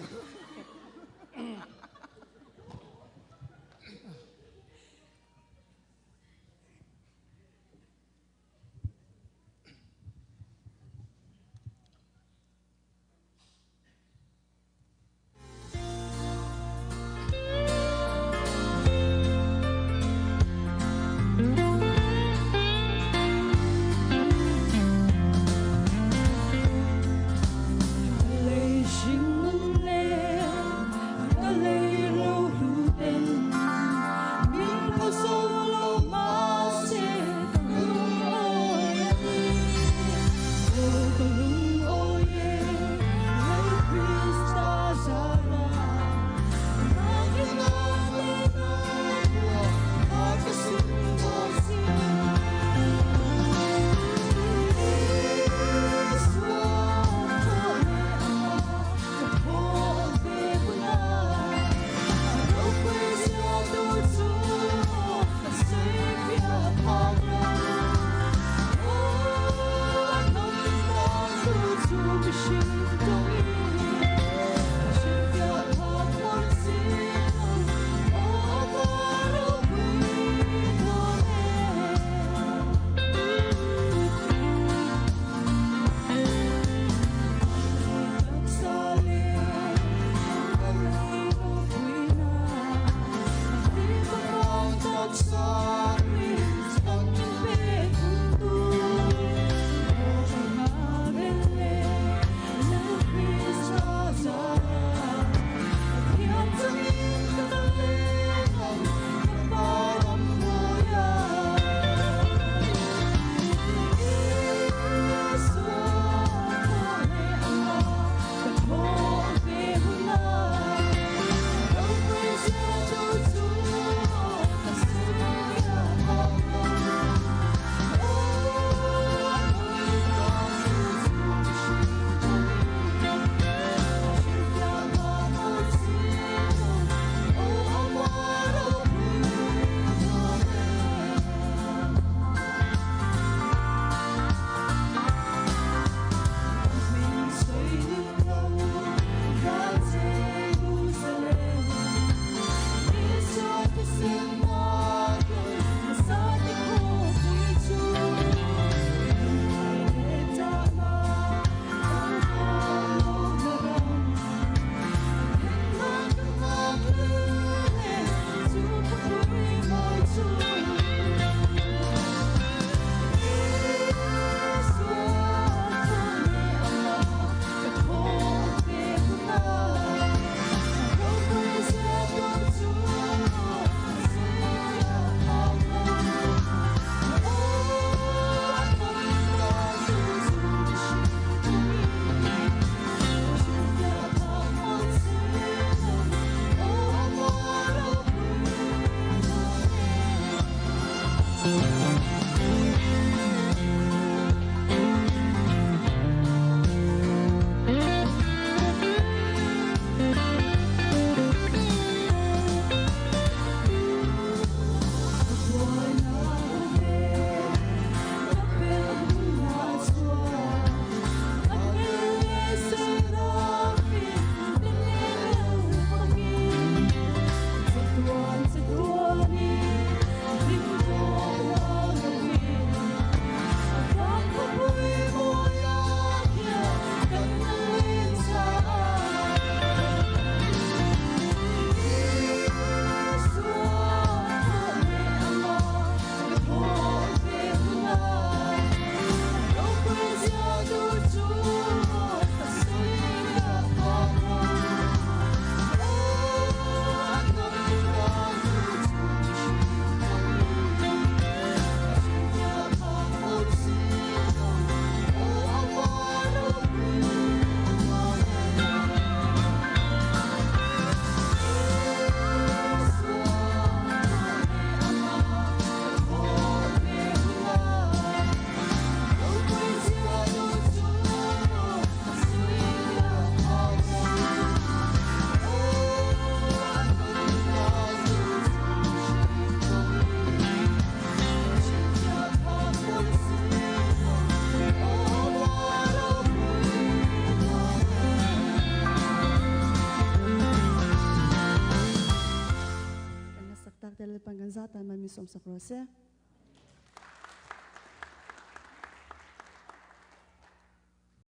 Kan la sak tak te Lalpan kan zat tan man min sawm sak rawh se.